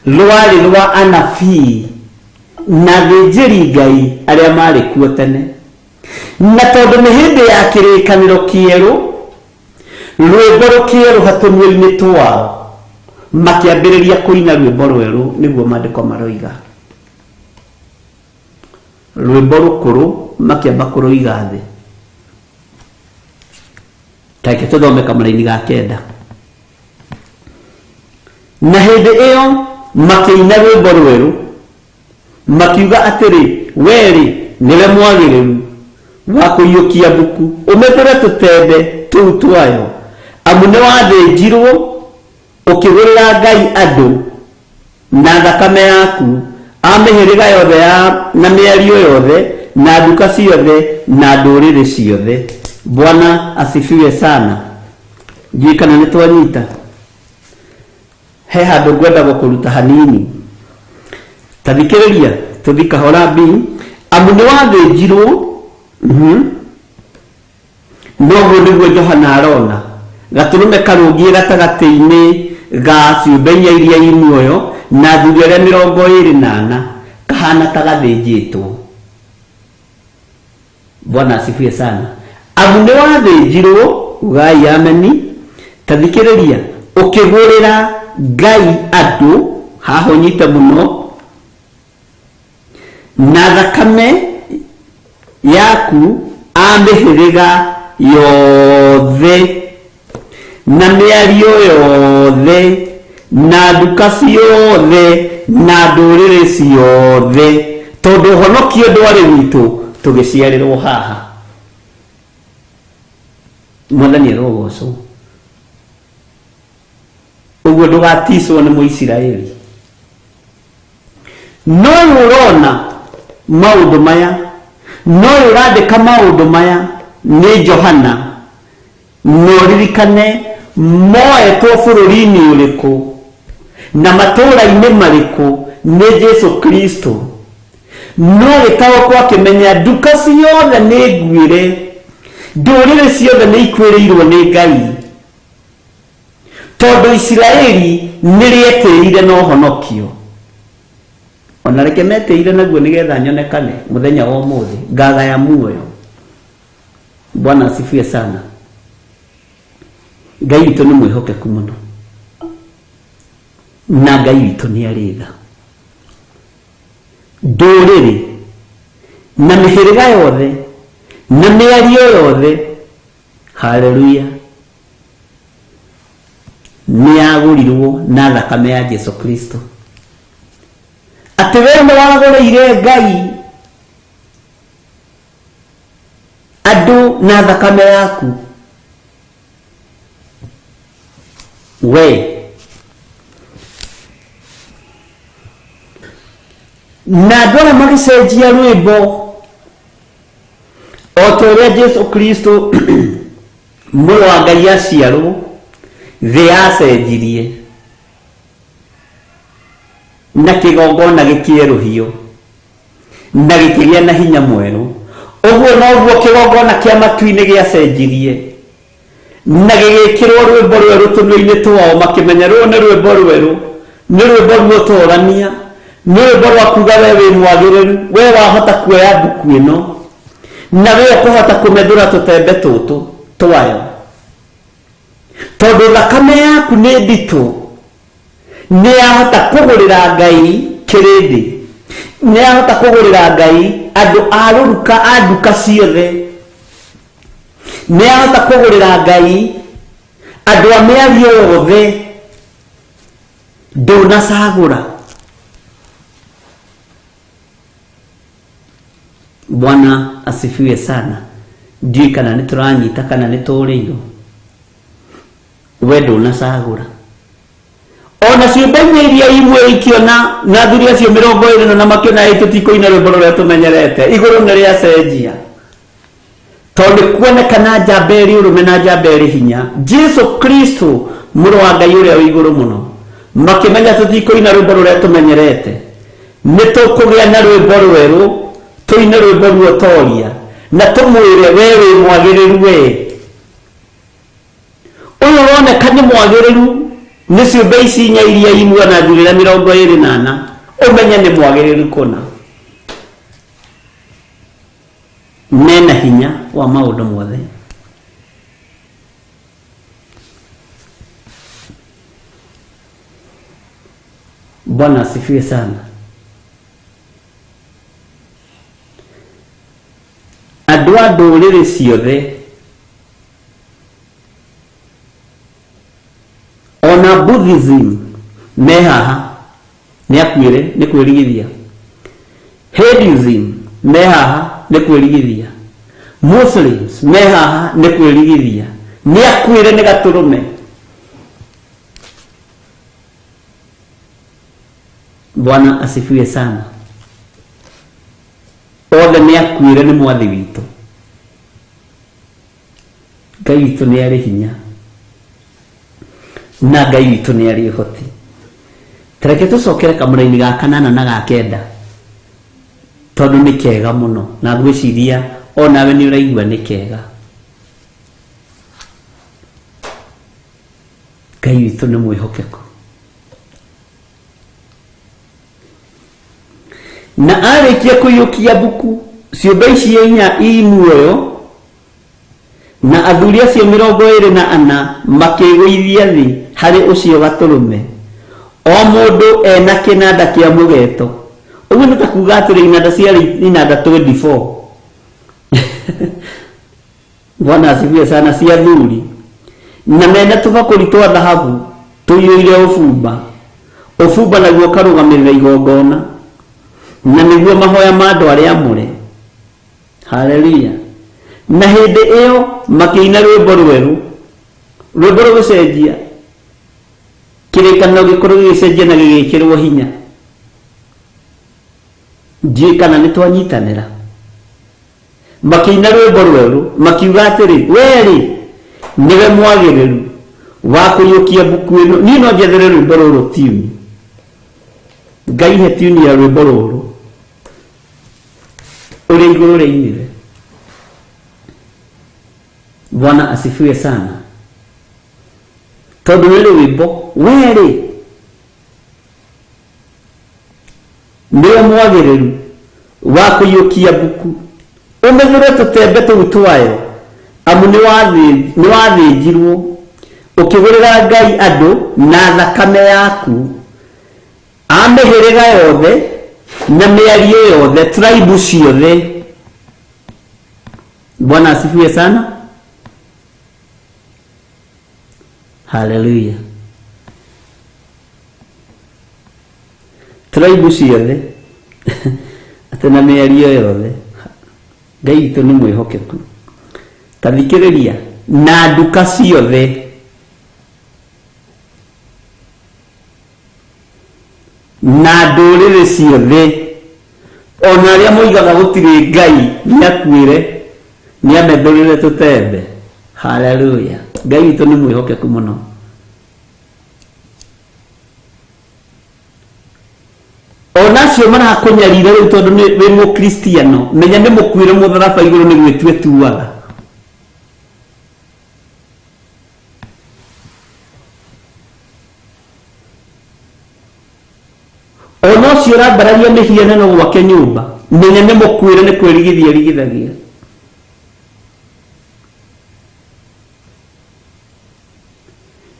rwarĩ rwa anabii na thĩnjĩri Ngai arĩa marĩ kuo tene. Na tondũ nĩ hĩndĩ ya kĩrĩkanĩro kĩerũ, rwĩmbo rũkĩerũha tũnua-inĩ twao. Makĩambĩrĩria kũina rwĩmbo rwerũ, nĩguo maandĩko maroiga. Rwĩmbo rũkũrũ makĩamba kũrũiga thĩ. Tareke tũthome kamũraini ga kenda. Na hĩndĩ ĩyo makĩina rwĩmbo rwerũ, makiuga atĩrĩ, "Wee-rĩ, nĩwe mwagĩrĩru wa kũiyũkia mbuku, ũmethũre tũtembe tũu twayo, amu nĩwathĩnjirwo ũkĩgũrĩra Ngai andũ na thakame yaku, a mĩhĩrĩga yothe ya na mĩario yothe na nduka ciothe na ndũrĩrĩ ciothe." Bwana asifiwe sana. Ndiũĩ kana nĩ twanyita. He handũ ngwenda gũkũruta hanini. Ta thikĩrĩria, tũthi kahora bi. Amu nĩ wathĩnjirwo, noguo nĩguo Johana arona gatũrũme karũngiĩ gatagatĩ-inĩ ga ciũmbe inya iria i muoyo na athuri arĩa 24, kahana ta gathĩnjĩtwo. Bwana asifiwe sana. Amu nĩ wathĩnjirwo, ugai ameni. Ta thikĩrĩria, ũkĩgũrĩra Ngai andũ, haha ũnyite mũno, na thakame yaku, a mĩhĩrĩga yothe na mĩario yothe na nduka ciothe na ndũrĩrĩ ciothe, tondũ ũhonokio ndwarĩ witũ tũgĩciarĩrwo haha. Mwathani arogocwo. Ũguo ndũgaticwo nĩ Mũisiraeli. No ũyũ ũrona maũndũ maya, no ũyũ ũrandĩka maũndũ maya nĩ Johana. Na ũririkane moetwo bũrũri-inĩ ũrĩkũ na matũũra-inĩ marĩkũ nĩ Jesu Kristo. No gĩtaũkwo akĩmenya nduka ciothe nĩ nguĩre, ndũrĩrĩ ciothe nĩ ikuĩrĩirwo nĩ Ngai, tondũ Isiraeli nĩ rĩetĩire na ũhonokio. Ona reke metĩire naguo nĩgetha nyonekane mũthenya wa ũmũthĩ ngagaya muoyo. Bwana asifiwe sana. Ngai witũ nĩ mwĩhokeku mũno, na Ngai witũ nĩ arĩ tha. Ndũrĩrĩ na mĩhĩrĩga yothe na mĩario yothe, haleluya, nĩ yagũrirwo na thakame ya Jesu Kristo. Atĩ we nĩ wagũrĩire Ngai andũ na thakame yaku. We na andũ aya magĩcenjia rwĩmbo o ta ũrĩa Jesu Kristo mũrũ wa Ngai aciarwo, thĩ yacenjirie na kĩgongona gĩkĩerũhio na gĩkĩgĩa na hinya mwerũ. Ũguo noguo kĩgongona kĩa matu-inĩ gĩacenjirie na gĩgĩkĩrwo rwĩmbo rwerũ tũnua-inĩ twao, makĩmenya rũrũ nĩ rwĩmbo rwerũ, nĩ rwĩmbo ruotorania, nĩ rwĩmbo rwa kuga we wĩ mwagĩrĩru, we wahota kuoya mbuku ĩno na we ũkũhota kũmethũra tũtembe tũtũ twayo, tondũ thakame yaku nĩ nditũ, nĩ yahota kũgũrĩra Ngai kĩrĩndĩ, nĩ yahota kũgũrĩra Ngai andũ a rũruka a nduka ciothe, nĩ yahota kũgũrĩra Ngai andũ a mĩario yothe. Ndũnacagũra. Bwana asifiwe sana. Ndiũĩ kana nĩ tũranyita kana nĩ tũrĩirwo. We ndũnacagũra. Ona ciũmbe inya iria imwe ikiona na athuri acio 24 na makĩona ĩ tũtikũina rwĩmbo rũrĩa tũmenyerete, igũrũ nĩ rĩacenjia, tondũ kuonekana njamba ĩrĩ ũrũme na njamba ĩrĩ hinya, Jesu Kristo mũrũ wa Ngai ũrĩa wĩ igũrũ mũno. Makĩmenya tũtikũina rwĩmbo rũrĩa tũmenyerete, nĩ tũkũgĩa na rwĩmbo rwerũ, tũine rwĩmbo ruotoria na tũmwĩre we wĩ mwagĩrĩru. We ũyũ ũroneka nĩ mwagĩrĩru nĩ ciũmbe ici inya iria imwe na athuri arĩa 24, ũmenye nĩ mwagĩrĩru kũna, mena hinya wa maũndũ mothe. Bwana asifiwe sana. Andũ a ndũrĩrĩ ciothe ona Buddhism me haha nĩ akuĩre nĩ kwĩrigithia. Hinduism me haha nĩ kwĩrigithia. Muslims me haha nĩ kwĩrigithia. Nĩ akuĩre nĩ gatũrũme. Bwana asifiwe sana. Othe nĩ akuĩre nĩ mwathi witũ. Ngai witũ nĩ arĩ hinya na Ngai witũ nĩ arĩ ũhoti. Tareke tũcokere kamũraini ga kanana na ga kenda tondũ nĩ kega mũno na ngwĩciria onawe nĩ ũraigua nĩ kega. Ngai witũ nĩ mwĩhokeku. Na arĩkia kũiyũkia mbuku ciũmbe ici inya i muoyo na athuri acio 24 makĩĩgũithia thĩ harĩ ũcio gatũrũme, o mũndũ ena kĩnanda kĩa mũgeto. Ũguo nĩ ta kuga atĩrĩ, inanda ciarĩ inanda 24. Bwana asifiwe sana. Cia athuri na mena tũbakũri twa thahabu tũiyũire ũbumba. Ũbumba naguo ũkarũgamĩrĩra igongona na nĩguo mahoya ma andũ arĩa amũre. Haleluya. Na hĩndĩ ĩyo makĩina rwĩmbo rwerũ, rwĩmbo rũgĩcenjia, kĩrĩkanĩro gĩkũrũ gĩgĩcenjia na gĩgĩkĩrwo hinya. Ndiũĩ kana nĩ twanyitanĩra. Makĩina rwĩmbo rwerũ makiuga atĩrĩ, wee-rĩ nĩwe mwagĩrĩru wa kũiyũkia mbuku ĩno. Niĩ no njethere rwĩmbo rũrũ tune. Ngai he tune ya rwĩmbo rũrũ ũrĩa igũrũ rĩinire. Bwana asifiwe sana. Tondũ nĩ rwĩmbo, wee-rĩ nĩwe mwagĩrĩru wa kũiyũkia mbuku ũmethũre tũtembe tũu twayo, amu nĩ wathĩnjirwo ũkĩgũrĩra Ngai andũ na thakame yaku, a mĩhĩrĩga yothe na mĩario yothe, tribe ciothe. Bwana asifiwe sana. Haleluya. Tribe ciothe atĩ na mĩario yothe. Ngai witũ nĩ mwĩhokeku. Ta thikĩrĩria, na nduka ciothe na ndũrĩrĩ ciothe, ona arĩa moigaga gũtirĩ Ngai nĩ akuĩre, nĩ amethũrĩre tũtembe. Haleluya. Ngai witũ nĩ mwĩhokeku mũno. Ona acio marakũnyarira rĩu tondũ nĩ wĩ mũkristiano, menya nĩ mũkuĩre mũtharaba igũrũ nĩ gwĩtua tuaga. Ona ũcio ũrambararia mĩhianano gwake nyũmba, menya nĩ mũkuĩre nĩ kwĩrigithia erigithagia.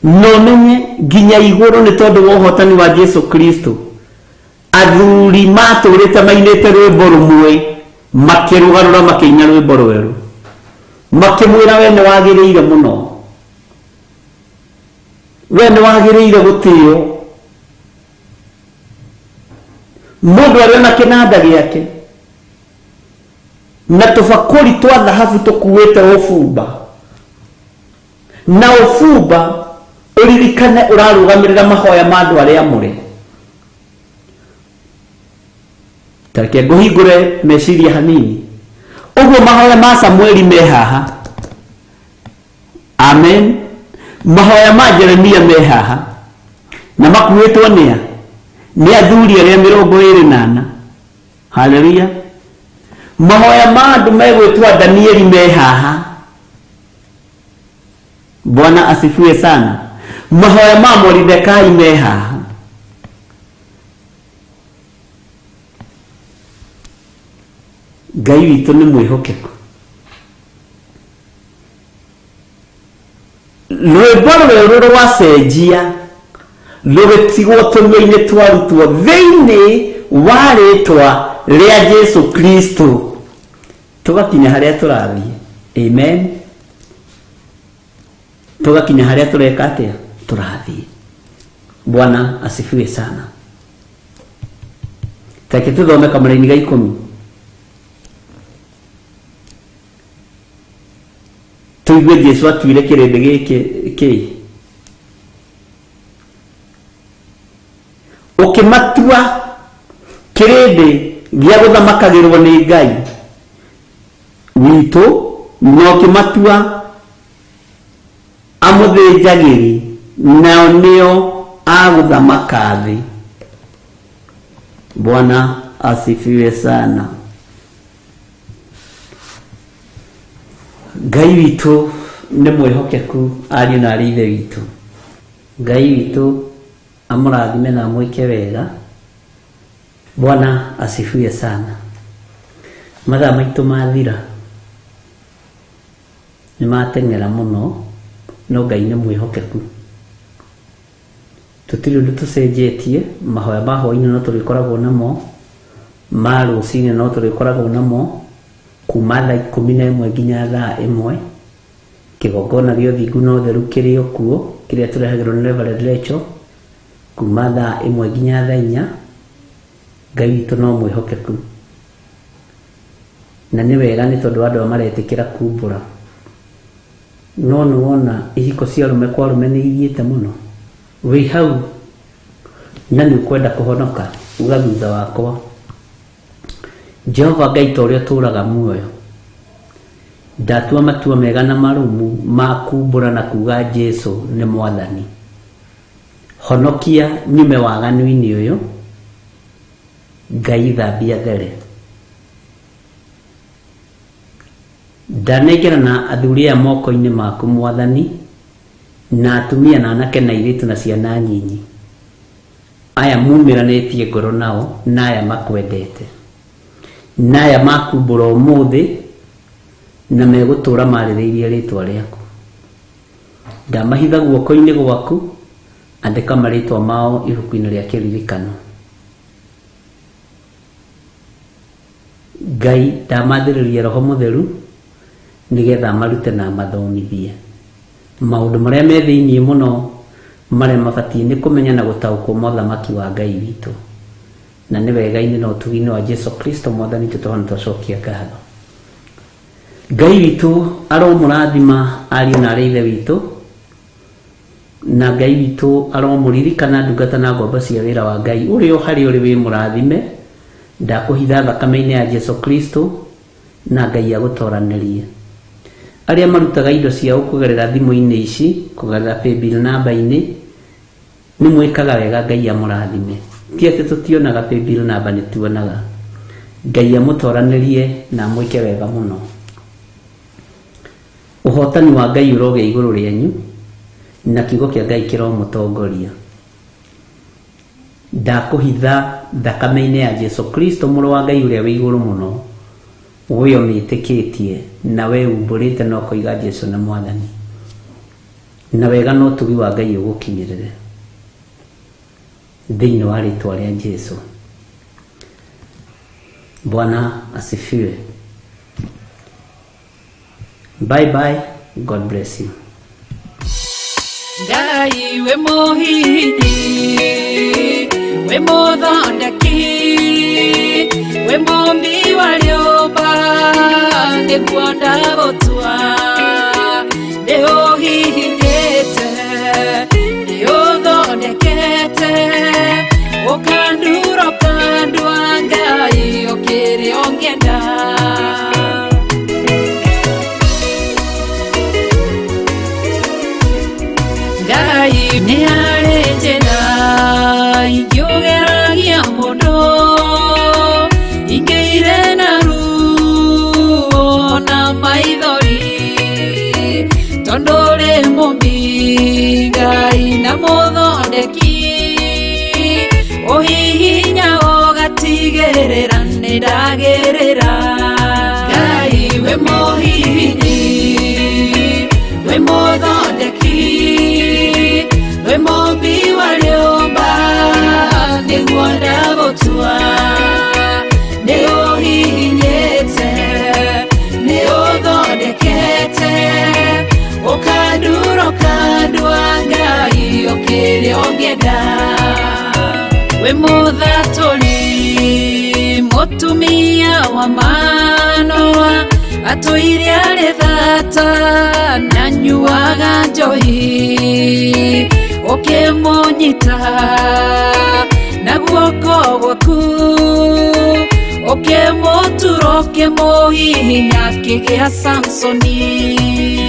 No menye nginya igũrũ nĩ tondũ wa ũhotani wa Jesu Kristo, athuri matũrĩte mainĩte rwĩmbo rũmwe makĩrũgarũra makĩina rwĩmbo rwerũ, makĩmwĩra we nĩ wagĩrĩire mũno, we nĩ wagĩrĩire gũtĩo. Mũndũ arĩ ona kĩnanda gĩake na tũbakũri twa thahabu tũkuĩte ũbumba, na ũbumba ũririkane ũrarũgamĩrĩra mahoya ma andũ arĩa amũre. Tareke ngũhingũre meciria hanini. Ũguo mahoya ma Samueli me haha. Amen. Mahoya ma Jeremia me haha na makuĩtwo nĩa? Nĩ athuri arĩa 24. Haleluya. Mahoya ma andũ megwĩtwo Danieli me haha. Bwana asifiwe sana. Mahoya ma Moridekai me haha. Ngai witũ nĩ mwĩhokeku. Rwĩmbo rwerũ rwacenjia Rũgĩtigwo tũnua-inĩ twa arutwo thĩinĩ wa rĩtwa rĩa Jesu Kristo, tũgakinya harĩa tũrathiĩ. Amen. Tũgakinya harĩa tũreka atĩa? Tũrathiĩ. Bwana asifiwe sana. Take tũthome kamũraini ga 10, tũigue Jesu atuire kĩrĩndĩ gĩkĩ kĩĩ. Ũkĩmatua kĩrĩndĩ gĩa gũthamakagĩrwo nĩ Ngai witũ, na ũkĩmatua amũthĩnjagĩri, nao nĩo agũthamaka thĩ. Bwana asifiwe sana. Ngai witũ nĩ mwĩhokeku. Ariũ na arĩ ithe witũ, Ngai witũ amũrathime na amwĩke wega. Bwana asifiwe sana. Mathaa maitũ mathira, nĩ mateng'era mũno, no Ngai nĩ mwĩhokeku. Tũtirĩ ũndũ tũcenjetie. Mahoya ma hwaĩ-inĩ no tũrĩkoragwo namo, ma rũcinĩ no tũrĩkoragwo namo, kuma thaa 11 nginya thaa 1. Kĩgongona gĩa ũthingu na ũtheru kĩrĩ o kuo, kĩrĩa tũrehagĩrwo nĩ Reverend Rachel, kuma thaa 1 nginya thaa 4. Ngai witũ no mwĩhokeku, na nĩ wega nĩ tondũ andũ aya maretĩkĩra kumbũra. No nĩ wona ihiko cia arũme kwa arũme nĩ ithiĩte mũno. Wĩ hau na nĩ ũkwenda kũhonoka, uga thutha wakwa: Jehova Ngai, ta ũrĩa ũtũũraga muoyo, ndatua matua mega na marũmu ma kumbũra na kuga Jesu nĩ Mwathani. Honokia nyume waganu-inĩ ũyũ. Ngai, thambia there. Ndanengerana athuri aya moko-inĩ maku, Mwathani, na atumia na anake na airĩtu na ciana nyinyi, aya mumĩranĩtie ngoro nao, na aya makwendete, na aya makumbũra ũmũthĩ na megũtũũra marĩrĩirie rĩtwa rĩaku. Ndamahitha guoko-inĩ gwaku. Andĩka marĩtwa mao ibuku-inĩ rĩa kĩririkano. Ngai, ndamathĩrĩria Roho Mũtheru nĩgetha amarute na amathomithie maũndũ marĩa me thĩinĩ mũno, marĩa mabatiĩ nĩ kũmenya na gũtaũkwo mothamaki wa Ngai witũ. Na nĩ wega-inĩ na ũtugi-inĩ wa Jesu Kristo Mwathani witũ tũhona twacokia ngatho. Ngai witũ aromũrathima, ariũ na arĩ ithe witũ, na Ngai witũ aromũririkana, ndungata na ngombo cia wĩra wa Ngai ũrĩa o harĩa ũrĩ wĩ mũrathime. Ndakũhitha thakame-inĩ ya Jesu Kristo, na Ngai agũtoranĩrie. Arĩa marutaga indo ciao kũgerera thimũ-inĩ ici, kũgerera paybill namba-inĩ, nĩ mwĩkaga wega. Ngai amũrathime. Ti atĩ tũtionaga paybill namba, nĩ tuonaga. Ngai amũtoranĩrie na amwĩke wega mũno. Ũhotani wa Ngai ũrogĩa igũrũ rĩanyu, na kiugo kĩa Ngai kĩromũtongoria. Ndakũhitha thakame-inĩ ya Jesu Kristo, mũrũ wa Ngai ũrĩa wĩ igũrũ mũno, we ũmĩtĩkĩtie na we umbũrĩte na ũkoiga Jesu nĩ Mwathani. Na wega na ũtugi wa Ngai ũgũkinyĩrĩre thĩinĩ wa rĩtwa rĩa Jesu. Bwana asifiwe. Bye bye, God bless you.
Ngai wĩ mũhihinyi, wĩ mũthondeki, wĩ mũmbi wa rĩũmba, nĩguo ndagũtua. Nĩ ũhihinyĩte, nĩ ũthondekete, ũkandura, ũkandua. Ngai, ũkĩrĩ ũngĩenda. Ngai, nĩ harĩ njĩra ingĩũgeragia mũndũ ingĩire na ruo na maithori, tondũ rĩ mũmbi Ngai na mũthondeki, ũhihinya ũgatigĩrĩra nĩ ndagĩrĩra. Ngai wĩ mũhihinyi, wĩ mũthondeki, wĩ mũmbi wa rĩũmba. Mũthatũri mũtumia wa Manoa atũire arĩ thata na nyuaga njohi ũkĩmũnyita na guoko gwaku ũkĩmũtura ũkĩmũhihinya akĩgĩa Samsoni.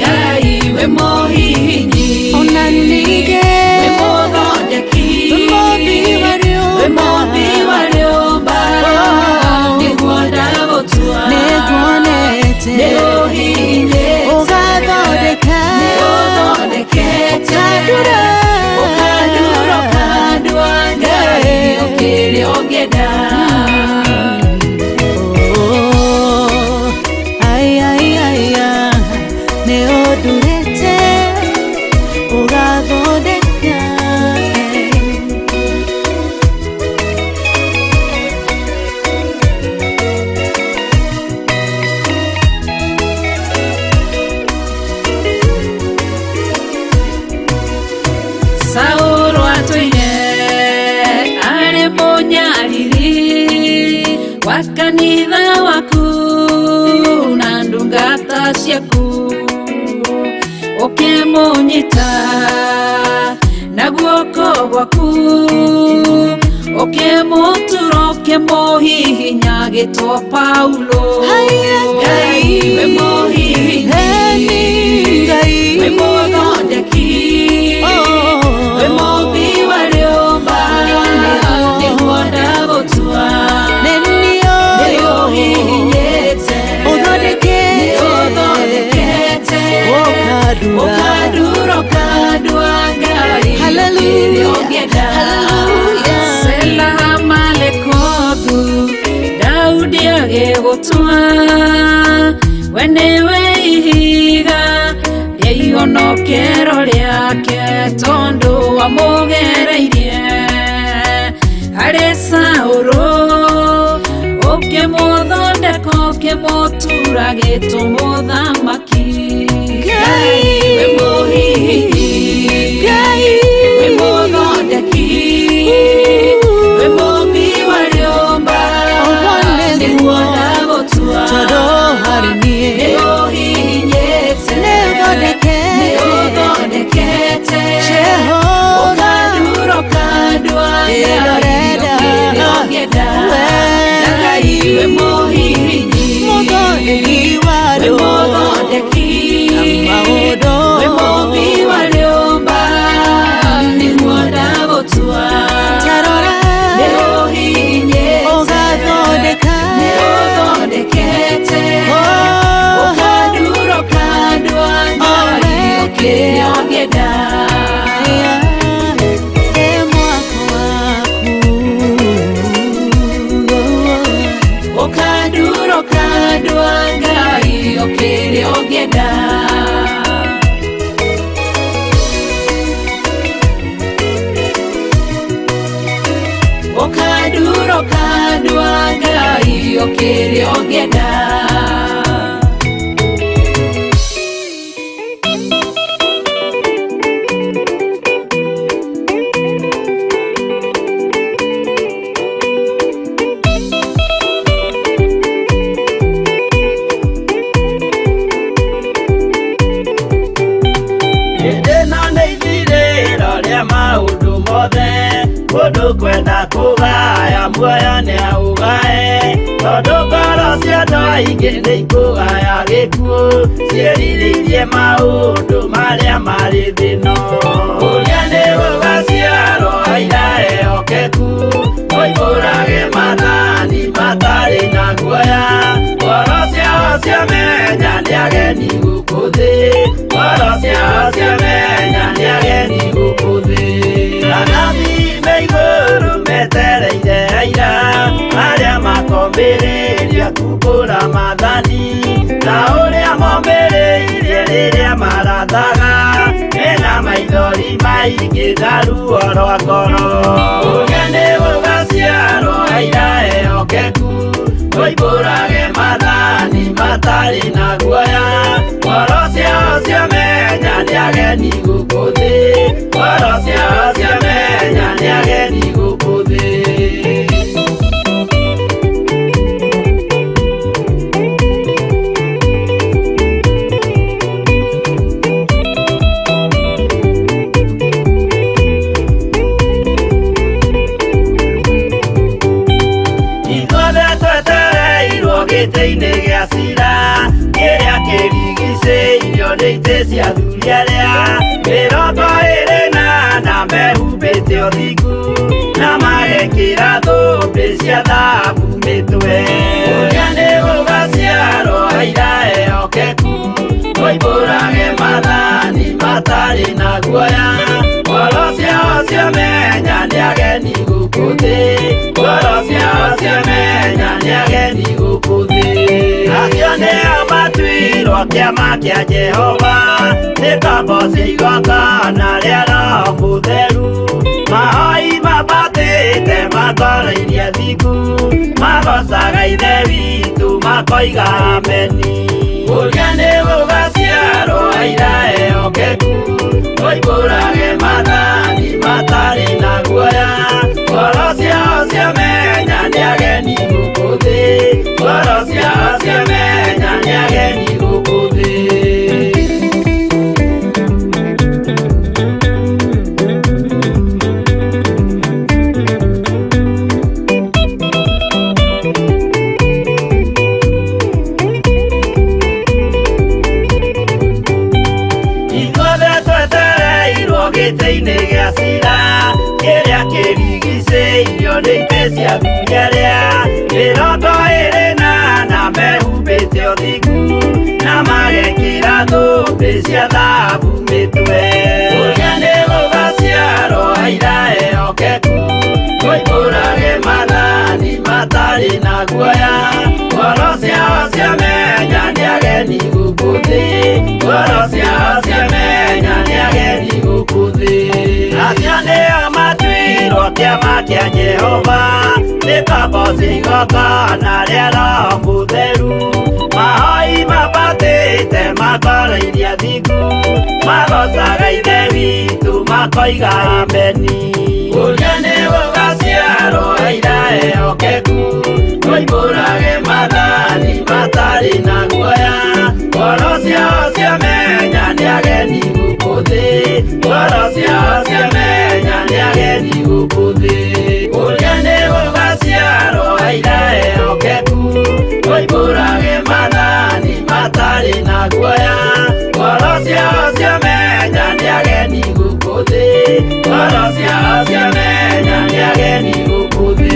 Ngai wĩ mũhihinyi,
Ona ningĩ
wĩ mũthondeki,
wĩ mũmbi wa rĩũmba.
Wĩ mũmbi wa rĩũmba, nĩguo ndagũtua,
Nĩnguonete
nĩũhihinyĩte,
ũgathondeka,
nĩũthondekete,
ũkandura,
ũkandura, ũkandua, Ngai ũkĩrĩ ũngĩenda.
Oh, ai, ai, ai, ah, nĩũndurĩte ũgathondeka.
Saũlũ atũire arĩ mũnyariri wa kanitha waku na ndungata ciaku ũkĩmũnyita na guoko gwaku ũkĩmũtura ũkĩmũhihinya agĩtwo Paulo.
Haiya,
Ngai wĩ mũhihinyi,
Eni Ngai,
wĩ mũthondeki,
Oh.
wĩ mũmbi wa rĩũmba, nĩguo ndagũtua, nĩũhihinyĩte,
Ũthondekete.
nĩũthondekete,
Ũkandura.
ũkandura, ũkandua, Ngai
Hallelujah.
ũkĩrĩ ũngĩenda.
Hallelujah.
Sela Malekothu Daudi agĩgũtua, we nĩwe ihiga rĩa ihonokero rĩake tondũ wamũgereirie harĩ Saũlũ ũkĩmũthondeka ũkĩmũtura gĩtũmũthamaki.
Ngai.
Wĩ mũhihinyi,
Ngai.
Wĩ mũthondeki, wĩ mũmbi wa rĩũmba,
Ũguo nĩguo.
nĩguo ndagũtua,
Tondũ harĩ niĩ
nĩũhihinyĩte,
Nĩũthondekete.
nĩũthondekete,
Jehova.
ũkandura, ũkandua, Ngai
Ĩrorenda.
ũkĩrĩ ũngĩenda.
We.
Ngai wĩ mũhihinyi,
Mũthondeki wa
wĩ
rĩũmba.
mũthondeki,
Maũndũ.
wĩ mũmbi wa rĩũmba, nĩguo ndagũtua,
Tarora.
nĩũhihinyĩte,
Ũgathondeka.
nĩũthondekete,
Oh.
ũkandura, ũkandua, Ngai ũkĩrĩ ũngĩenda.
Ĩ mwako waku.
Ũkandura, ũkandua, Ngai ũkĩrĩ ũngĩenda. Ũkandura, ũkandua, Ngai ũkĩrĩ ũngĩenda.
Hĩndĩ ĩno nĩ ithirĩro rĩa maũndũ mothe, mũndũ kwenda kũgaya muoyo nĩaũgae, tondũ ngoro cia andũ aingĩ nĩikũgaya gĩkuũ, ciĩrirĩirie maũndũ marĩa marĩ thĩ ĩno. Ũrĩa nĩ gũgaciarwo aira ehokeku, moimbũrage maathani matarĩ na guoya, ngoro ciao ciamenya nĩ ageni gũkũ thĩ, ngoro ciao ciamenya nĩ ageni gũkũ thĩ. Anabii me igũrũ metereire aira, arĩa makombĩrĩria kumbũra maathani, ta ũrĩa mombĩrĩirie rĩrĩa marathaga, mena maithori maingĩ na ruo rwa ngoro. Ũrĩa nĩ gũgaciarwo aira ehokeku, moimbũrage maathani matarĩ na guoya, ngoro ciao ciamenya nĩ ageni gũkũ thĩ, ngoro ciao ciamenya nĩ ageni gũkũ thĩ. nĩ itĩ cia athuri arĩa 24 mehumbĩte ũthingu na magekĩra thũmbĩ cia thahabu mĩtwe. Ũrĩa nĩ gũgaciarwo aira ehokeku, moimbũrage maathani matarĩ na guoya. Ngoro ciao ciamenya nĩ ageni gũkũ thĩ, ngoro ciao ciamenya nĩ ageni gũkũ thĩ. Acio nĩo matuirwo kĩama kĩa Jehova, nĩ kaboci igongona rĩa Roho Mũtheru. Mahoi mabatĩte matwarairie thingu, magocaga Ithe witũ makoiga ameni. Ũrĩa nĩ gũgaciarwo aira ehokeku, moimbũrage maathani matarĩ na guoya. Ngoro ciao ciamenya nĩ ageni gũkũ thĩ, ngoro ciao ciamenya nĩ ageni gũkũ thĩ. Ithuothe twetereirwo gĩtĩ-inĩ gĩa cira, kĩrĩa kĩrigicĩirio nĩ itĩ cia athuri arĩa 24 mehumbĩte ũthingu na magekĩra thũmbĩ cia thahabu mĩtwe. Ũrĩa nĩ gũgaciarwo aira ehokeku, moimbũrage maathani matarĩ na guoya. Ngoro ciao ciamenya nĩ ageni gũkũ thĩ, ngoro ciao ciamenya nĩ ageni gũkũ thĩ. Acio nĩo matuirwo kĩama kĩa Jehova, nĩ kaboci igongona rĩa Roho Mũtheru. Mahoi mabatĩte matwarairie thingu, magocaga Ithe witũ makoiga ameni. Ũrĩa nĩ gũgaciarwo aira ehokeku, moimbũrage maathani matarĩ na guoya. Ngoro ciao ciamenya nĩ ageni gũkũ thĩ, ngoro ciao ciamenya nĩ ageni gũkũ thĩ. Ũrĩa nĩ gũgaciarwo aira ehokeku, moimbũrage maathani matarĩ na guoya. Ngoro ciao ciamenya nĩ ageni gũkũ thĩ, ngoro ciao ciamenya nĩ ageni gũkũ thĩ.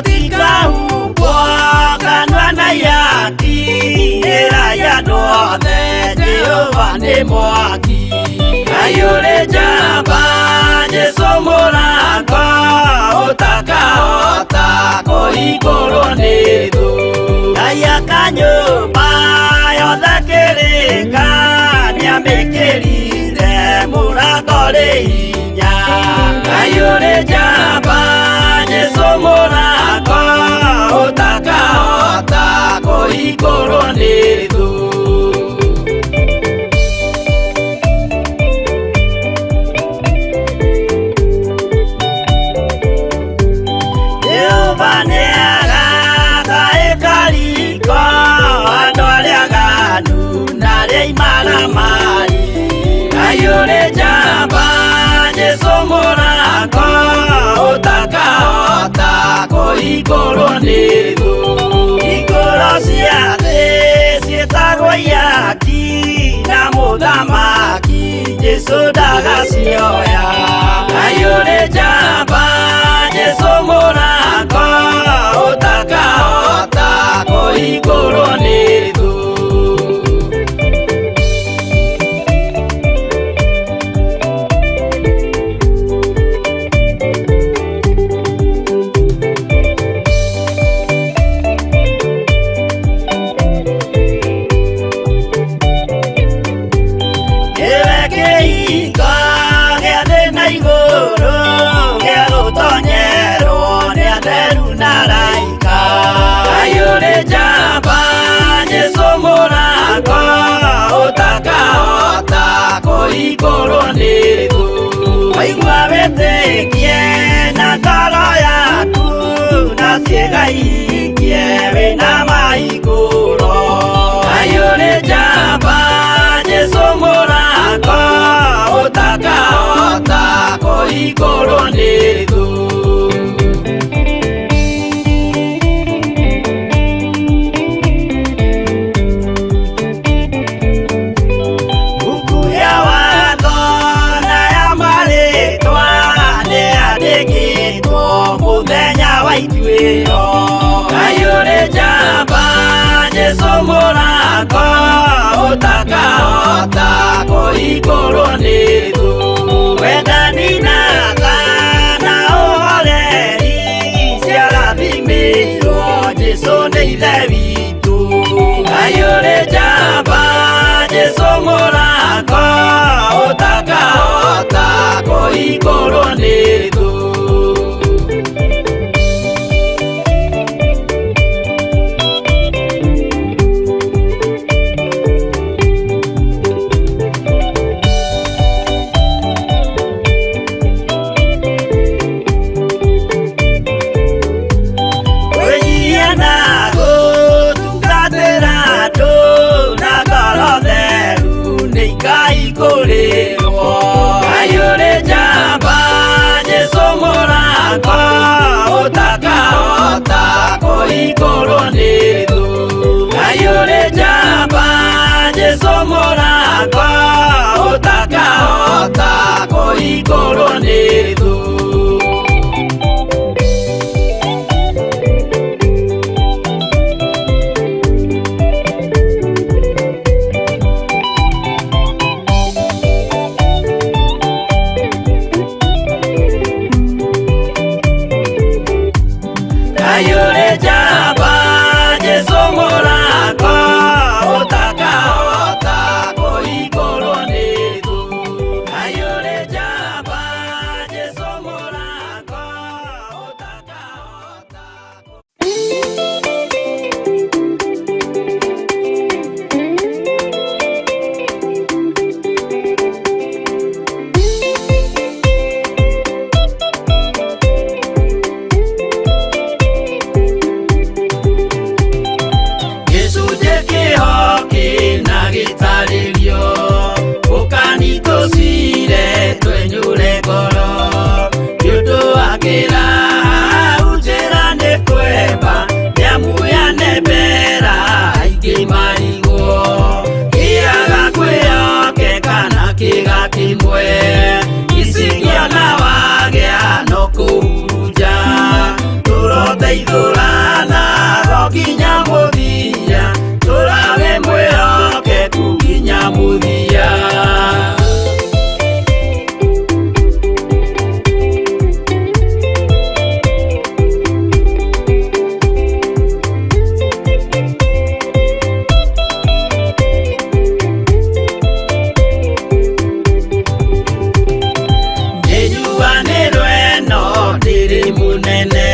Mũtikahumbwo kanua na ihaki, ĩrai andũ othe Jehova nĩ mwaki. Ngai ũrĩ njamba, Jesũ mũrango, ũtakahota kũhingũrwo nĩ thũ. Ngai aka nyũmba yothe kĩrĩka, nĩamĩkĩrire mũrango rĩ hinya. Ngai ũrĩ njamba, Jesũ mũrango, ũtakahota kũhingũrwo nĩ thũ. Jehova nĩagaka ĩkariko, andũ arĩa aganu na arĩa imaramari. Ngai ũrĩ njamba, Jesũ mũrango, ũtakahota kũhingũrwo nĩ thũ. Hingũro cia thĩ ciĩtagwo ihaki, na mũthamaki Jesũ ndagacioya. Ngai ũrĩ njamba, Jesũ mũrango, ũtakahota kũhingũrwo nĩ thũ. kũhingũrwo nĩ thũ. Waigua wĩtĩkie na ngoro yaku na ciĩga ihingie wĩna mahingũro. Ngai ũrĩ njamba Jesũ mũrango ũtakahota kũhingũrwo nĩ thũ. Buku ya watho na ya marĩtwa nĩyandĩkĩtwo mũthenya wa ituĩro. Ngai ũrĩ njamba Jesũ mũrango ũtakahota kũhingũrwo nĩ thũ. Wendani na tha na ũhoreri ciarathimĩirwo Jesũ nĩ Ithe witũ. Ngai ũrĩ njamba Jesũ mũrango ũtakahota kũhingũrwo nĩ thũ. Kwĩnyihia na gũtungatĩra andũ na ngoro theru nĩikaihingũrĩrwo. Ngai ũrĩ njamba Jesũ mũrango ũtakahota kũhingũrwo nĩ thũ. Ngai ũrĩ njamba Jesũ mũrango ũtakahota kũhingũrwo nĩ thũ. Ngai ũrĩ njamba Jesũ mũrango ũtakahota kũhingũrwo nĩ thũ. Ngai ũrĩ njamba Jesũ mũrango ũtakahota. Gĩcunjĩ kĩho kĩna gĩtarĩrio ũkani tũcire twenyũre ngoro nĩ ũndũ wa kĩraha njĩra nĩ kwemba nĩamu yanembera aingĩ marigwo kĩaga kwĩhokeka na kĩga kĩmwe icingĩona wagĩa no kũhurunja tũroteithũrana go nginya mũthia tũrawe mwĩhokeku nginya mũthia. Nĩnjuanĩrwo ĩno ndĩrĩ mũnene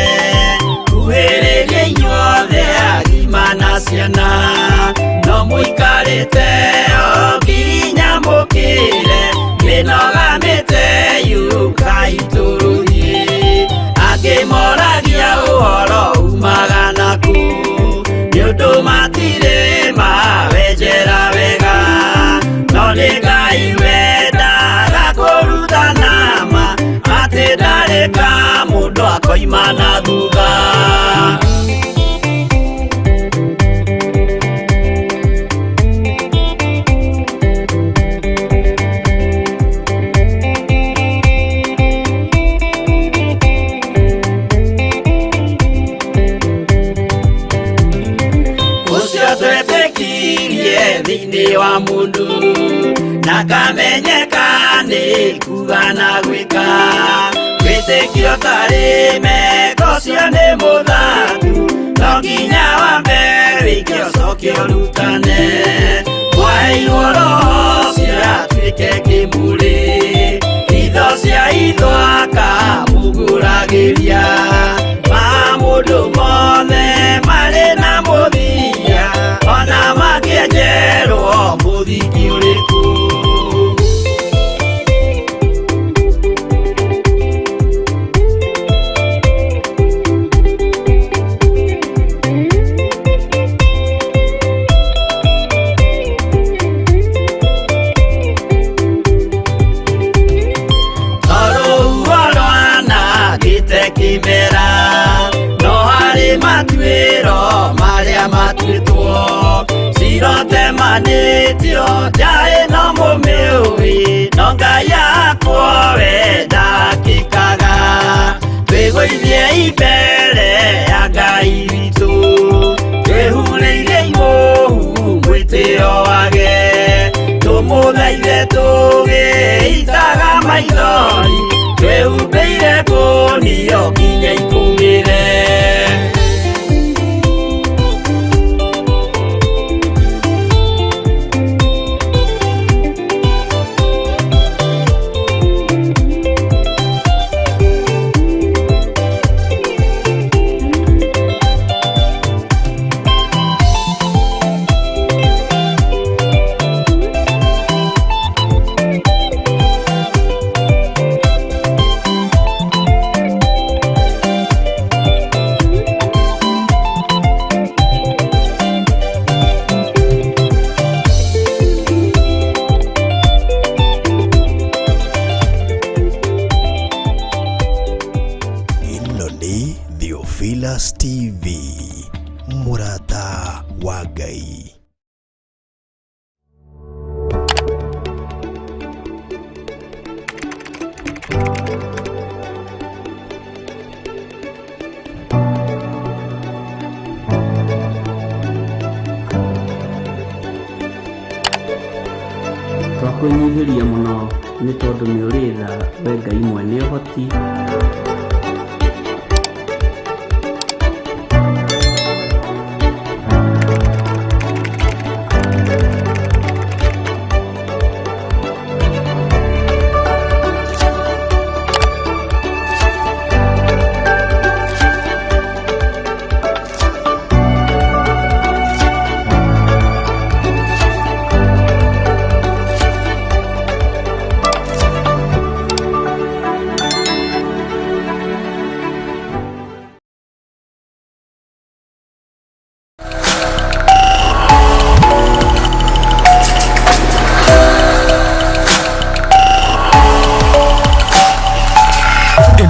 kuhĩrĩria inyuothe agima na ciana no mũikarĩte o nginya mũkĩre mĩnoga mĩte yũkai tũrũthiĩ angĩ moragia ũhoro umaga naku nĩ ũndũ matirĩ mawenjera wega no nĩ Ngai wendaga kũrutana ma atĩ ndarĩ ka mũndũ akoima na thutha. Ũcio twetĩkirie thĩinĩ wa mũndũ na kamenyeka nĩ kuga na gwĩka wĩtĩkio tarĩ meko ũcio nĩ mũthaku no nginya wambe wĩke ũcoke ũrutane mwaheirwo roho ũcio atuĩke kĩmũrĩ itho cia itho akamũgũragĩria ma mũndũ mothe marĩ na mũthia ona makĩenjerwo mũthingi ũrĩkũ. Tũthiĩ mbere ya Ngai witũ twĩhurĩire imũhu mwĩtĩo wage tũmũthaithe tũgĩitaga maithori twĩhumbĩire ngũnio nginya ikũmĩre.
Ĩno nĩ Theophilus TV, mũrata wa Ngai.
Twakwĩnyihĩria mũno nĩ tondũ nĩ ũrĩ tha, we Ngai mwene ũhoti.